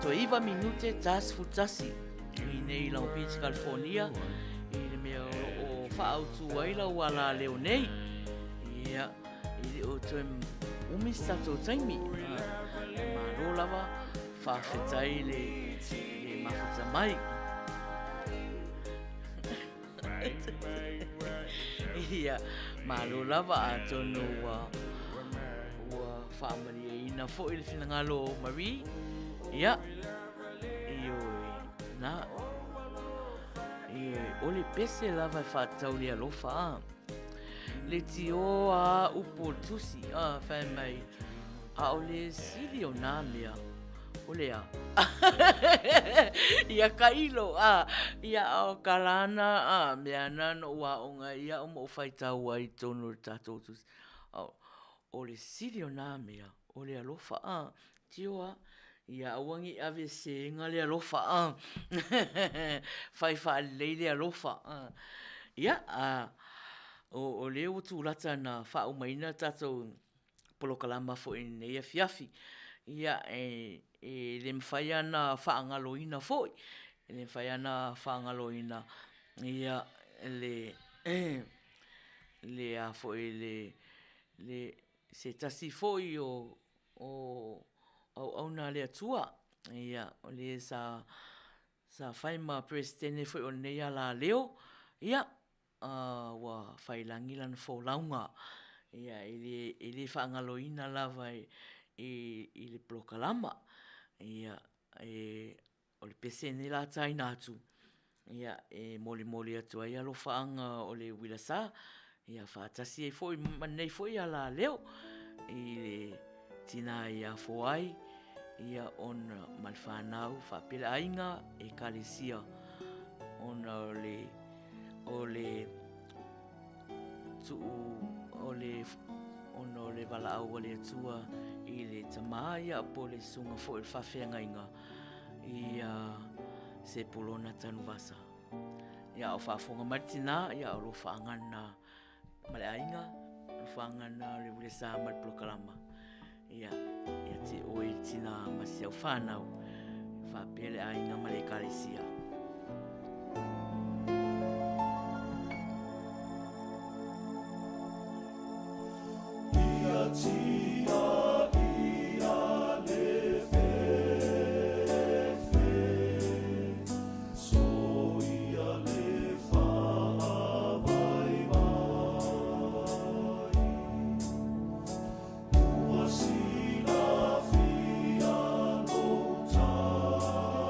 toe iva minute 41 i nei Long Beach, California, i le mea o lo o faaautu ai lau alaleo nei. Ia, e le o toe umi se tatou taimi. Malo lava, faafetai le, le mafuta mai. Ia, malo lava atonu ua, ua faamalieina foi le finagalo o Marie. Ia, ioe, na. Ioe, o le pese lava e faatatau i le alofa, a. Le tio a upu o le tusi, a, fai mai, a o le sili o nā mea, o le a? Ia tailo, a, ia a o ka lana, a, mea na na ou aoga ai au ma ou faitau ai i totonu o le tatou tusi, a o le sili o nā mea, o le alofa, a. Tio a, ia aua ne i ave sega le alofa a, fai faalelei le alofa a. Ia, o lea ua tulata ina faaumaina le tatou polokalama foi i lenei afiafi. Ia, e le mafai lava ona faagaloina foi, e le mafai lava ona faagaloina le le a foi le se tasi foi o o auauna a le Atua, ia, o le sa fai ma Peresetene foi o lenei alaleo, ia, ua faiilagi lana folauga. Ia, e le faagaloina lava i le polokalama. Ia, e O le pese lenei o le a taina atu e molimoli atu ai alofaaga o le uilasa faatasi ai foi ma lenei foi alaleo i le tina ia Foai ona ma le fanau faapea le aiga Ekalesia ona o le o le tuu o le ona o le valaau a le Atua i le tama ia po o le susuga foi i le faafeagaiga ia Sepulona Tanuvasa. Ia a o faafofoga mai le tina, ia o alofaaga lena ma le aiga, alofaaga lena o le uilasa ma le polokalama. Ia, ia te oe le tina ma si au fanau, faapea le aiga ma le ekalesia. Ia tia ia le fefe, so ia le whaavaivai. Ua silafia lou tagi.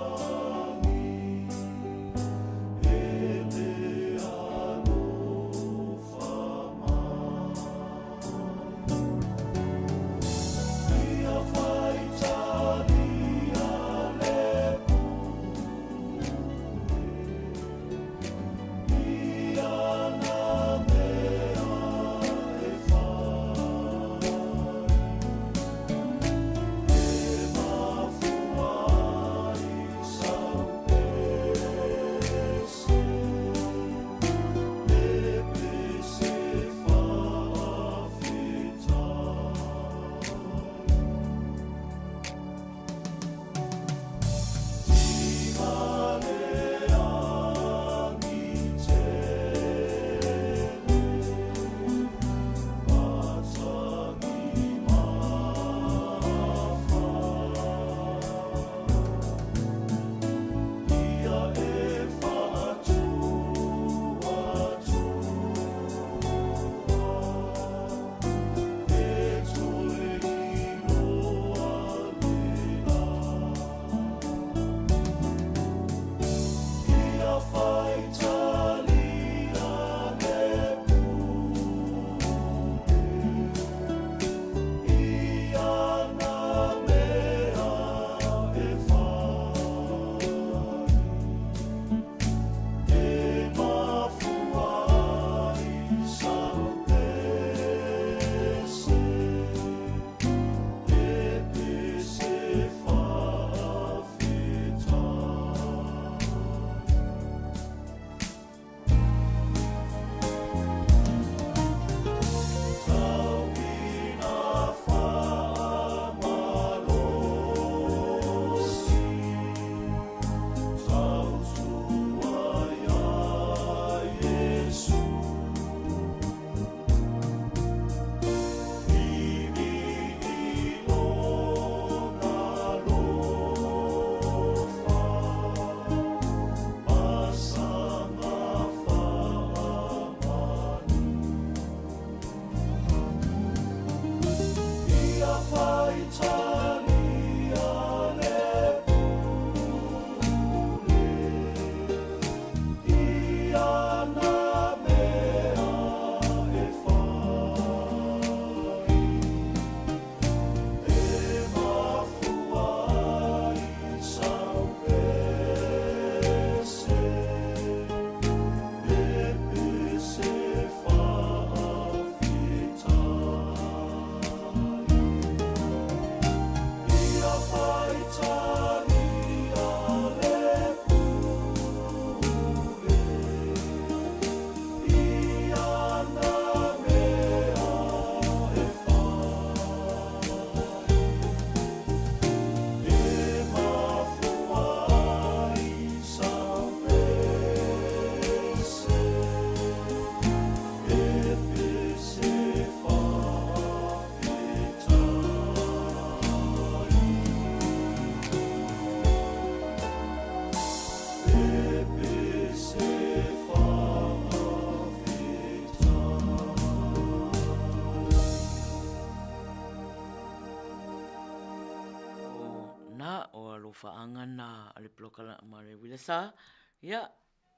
na o alofaaga na a le polokalame a le Uilasa, ia,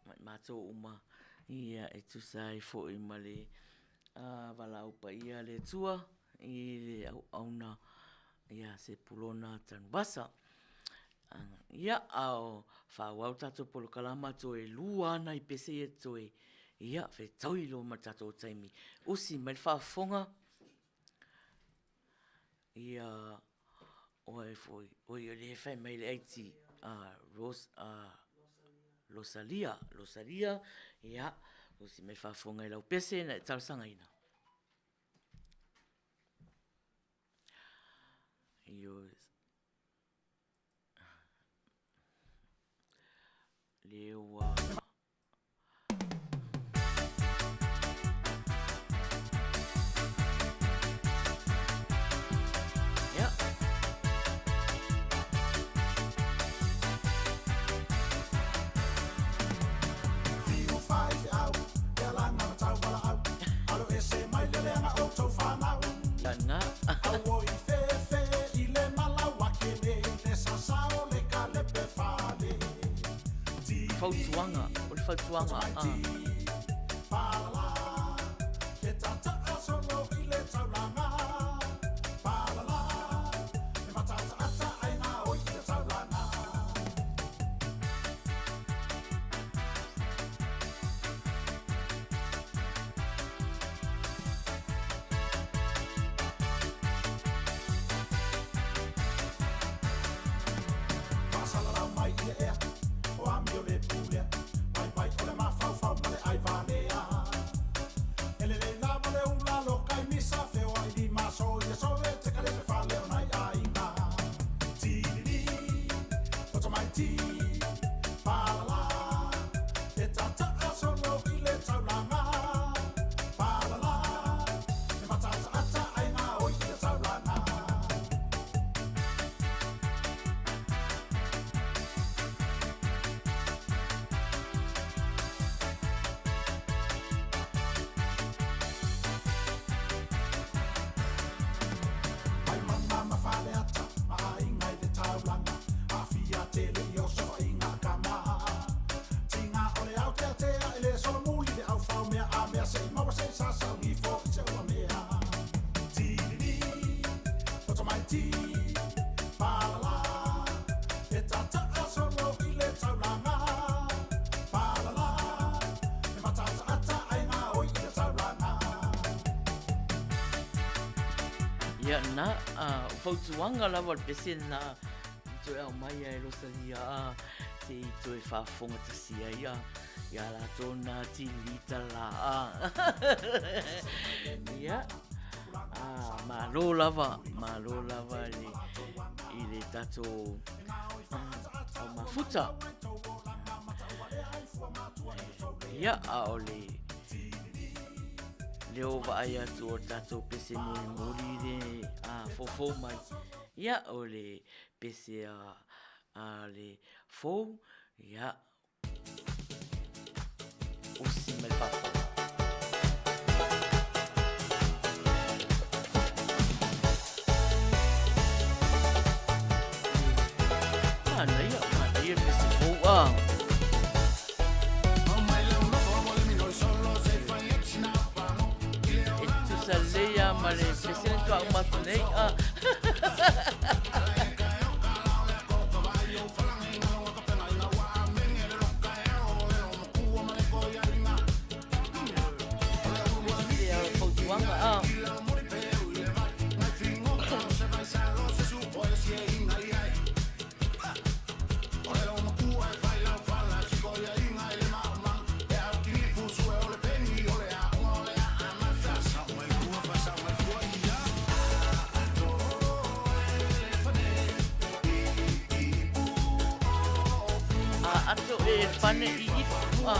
ma i matou uma, ia e tusa ai foi ma le valaau paia a le Atua i le auauna ia Sepulona Tanuvasa. Ia, a o faaauau le tatou polokalama, toe lua lava nai pese ia totoe, ia fetaui loa ma le tatou taimi. Usi mai le faafofoga, ia, o ai foi, oi o lea e fai mai le IT, Losalia, Losalia, ia, usi mai le faafofoga i lau pese na e talosagaina. Ioe. Lea ua Fautuaga, o le fautuaga, a. Faasalalau mai ia ea o amio le pulea Vaivai o le mafaufau ma le aivalea E lelei lava le ula loka i misa Feoai lima so ia sole te kalepe fale o nai aiga Tilili, poto mai ti, palala E tataa solo i le taulaga Palala, e mataataata ai ngā oi i le taulaga. Mai mana ma Faleata, ma aiga i le taulaga, aafia tele i osofaiga kama. Tiga o le aoteatea e le solomuli le aufaomea a mea se i maua se i sasaugifo i se uamea. Tilili, poto mai ti, palala, e tataa solo i le taulaga. Palala, e mataataata ai ngā oi i le taulaga. Ia na, o fautuaga lava o le pese lena i toe aumai ai e Rosalia a se i toe faafofoga tasi ai a ia latou na tilita la a. Ia, a malo lava, malo lava i le, i le tatou au mafuta. Ia, a o le leo vaai atu o tatou pese mulimuli le a fofo mai. Ia, o le pese a le fou, ia, usi mai le faafofoga. Manaia, manaia le pese fou a. E tutusa lelei lava ma le pese lea faatoa uma atu nei a. Fautuaga a. A ato e fane i ipu a.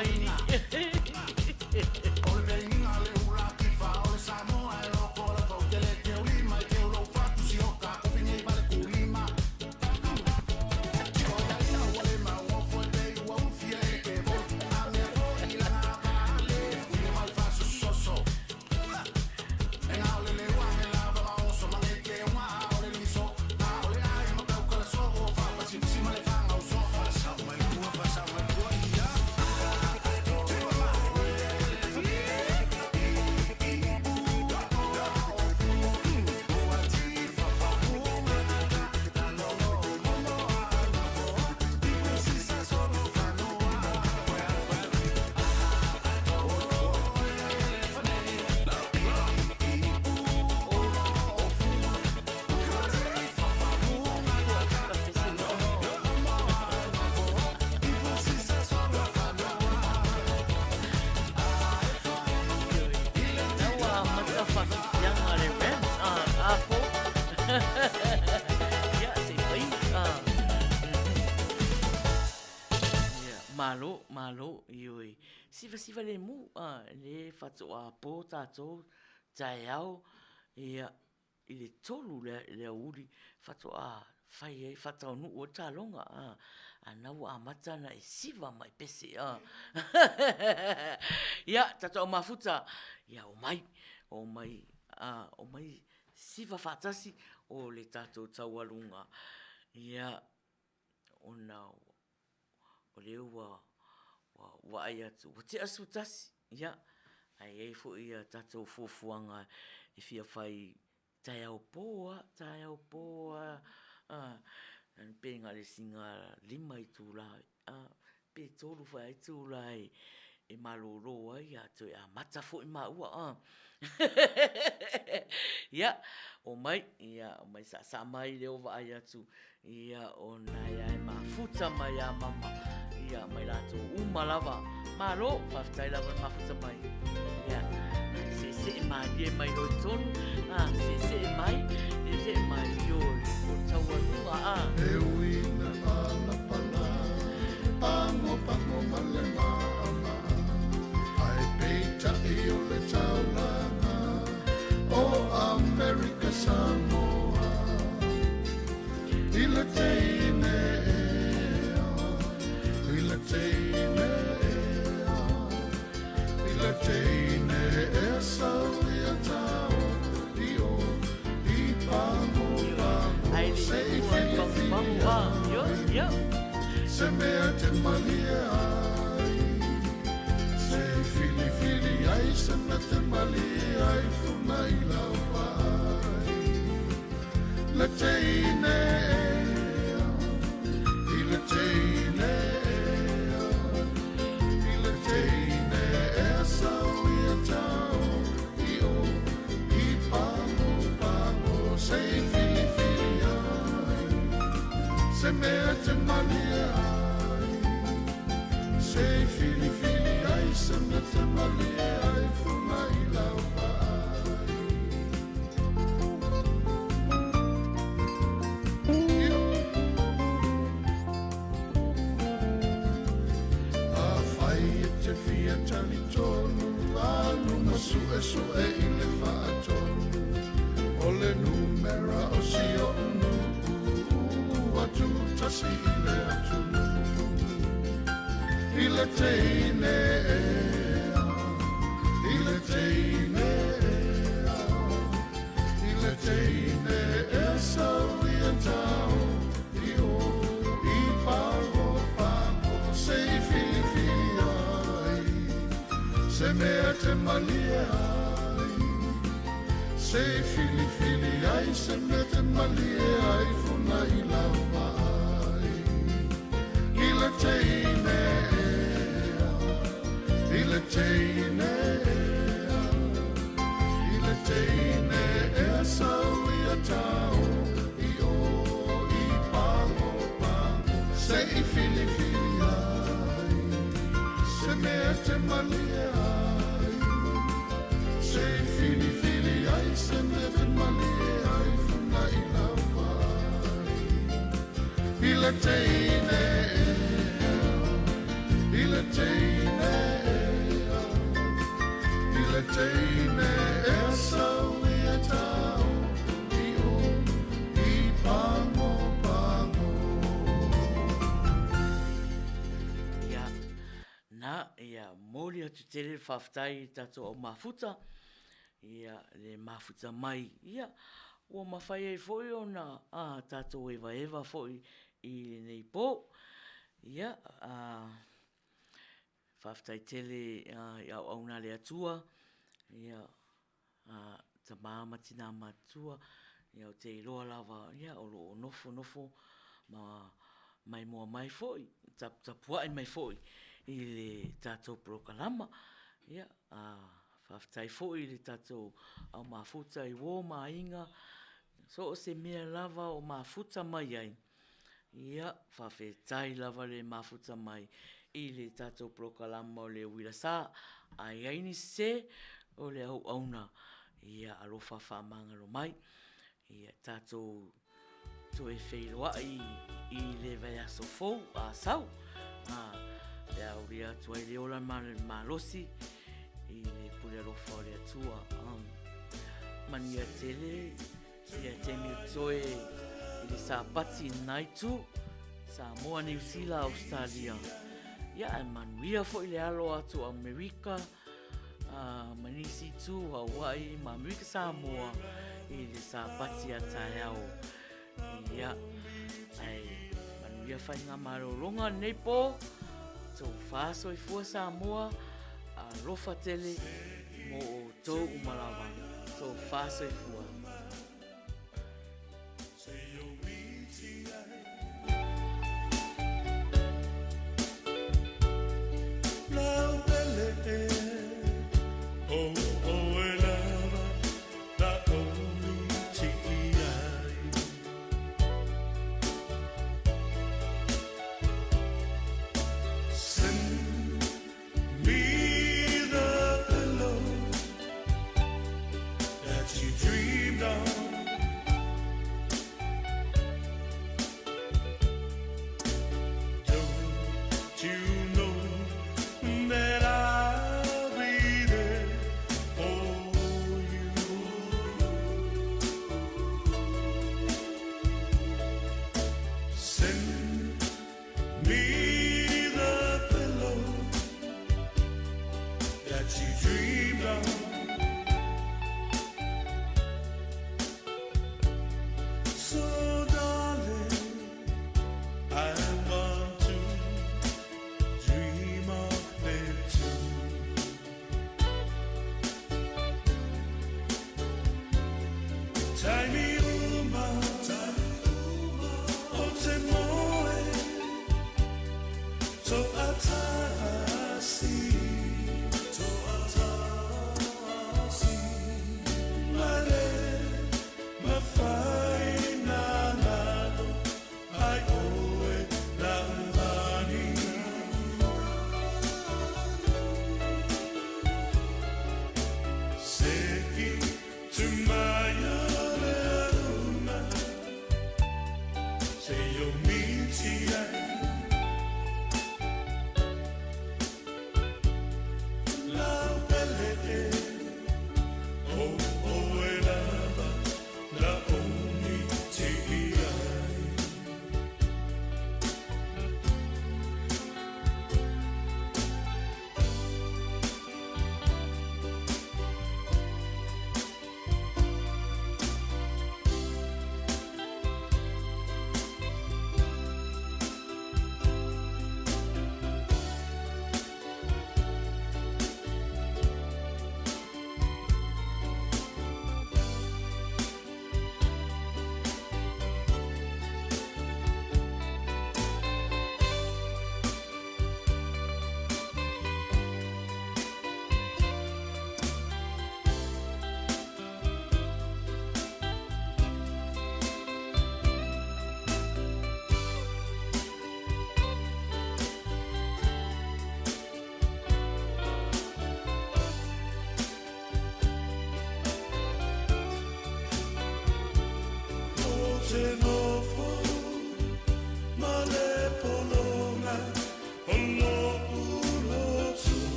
mai Ua amata faafiafiaga le Rams a po. Ia, se i fai. Ia, malo, malo, ioe. Sivasiva lemu, le faatoa po tatou taeao, ia, i le 3 i le aoauli faatoa fai ai, faataunuu ai le taloga, a na ua amata ona e siva ma e pese. Ia, tatou mafuta, ia omai, omai, omai siva faatasi o le tatou taualuga. Ia, ona o lea ua vaai atu ua tea le 11, ia, ae i ai foi a tatou fuafuaga e fia fai taeao po lava, taeao po lava, pe na o le sina 5 itula pe 3 foi lava itula e malolo ai ae toe amata foi maua. Ia, omai, omai saasaa mai lea ua vaai atu Ia, o na e mafuta mai ia mama, ia ma i latou uma lava. Malo, faafetai lava le mafuta mai. Ia, seesee malie mai loa i totonu, a, seesee mai, seesee mai, ioe, o le taualuga, a. E ui ina palapala, pagopago ma le maama, ae peitai o le taulaga o Amerika Samoa. I le teine ea, i le teine ea, i le teine ea sau ia tao i o i pago pago se i filifili ai se mea te malie ai se i filifili ai se mea te malie ai funa i lau vaai. Le teine ea, i le teine ea, i le teine ea sau ia tao i o i pago pago se i filifili ai se mea te malie ai se i filifili ai se mea te malie ai funa i lau vaai. Afai e te fia talitonu, alu ma suesue i le faatonu o le numera o si oʻu nuu atu tasi i le atunuu. I le teine ea, i le teine ea, i le teine ea sau ia tao i o i pago pago se i filifili ai se mea te malie ai se i filifili ai se mea te malie ai funa i lau vaai. I le teine ea, i le teine ea, i le teine ea sau ia tao i o i pago pago se i filifili ai se mea te malie ai se i filifili ai se mea te malie ai funa i lau vaai. I le teine ea, i le teine. atu tele le faafetai i le tatou au mafuta, ia, le mafuta mai, ia, ua mafai ai foi ona tatou evaeva foi i lenei po. Ia, faafetai tele i auauna a le Atua, ia, tama ma tina matutua, ia ou te iloa lava o lo o nofonofo ma maimoa mai foi, taputapuai mai foi i le tatou polokalama. Ia, faafetai foi i le tatou au mafuta i uo ma aiga, so o se mea lava o mafuta mai ai, ia, faafetai lava le mafuta mai i le tatou polokalama o le Uila Sa. A i ai ni sese, o le auauna ia alofa faamagalo mai. Ia tatou toe feiloai i le vaiaso fou a sau, pe a aulia atu ai le ola ma le malosi i le pule alofa o le Atua. Manuia tele ia taimi o totoe i le Sapati i lena itu, Samoa, Niu Sila, Ausetalia. Ia ae manuia foi le alo atu o Amerika ma nisi itu, Hawaii ma Amerika Samoa i le Sapati a taeao. Ia, ae manuia faigamalologa lenei po, tofa soifua Samoa, alofa tele mo outou uma lava. Tofa soifua.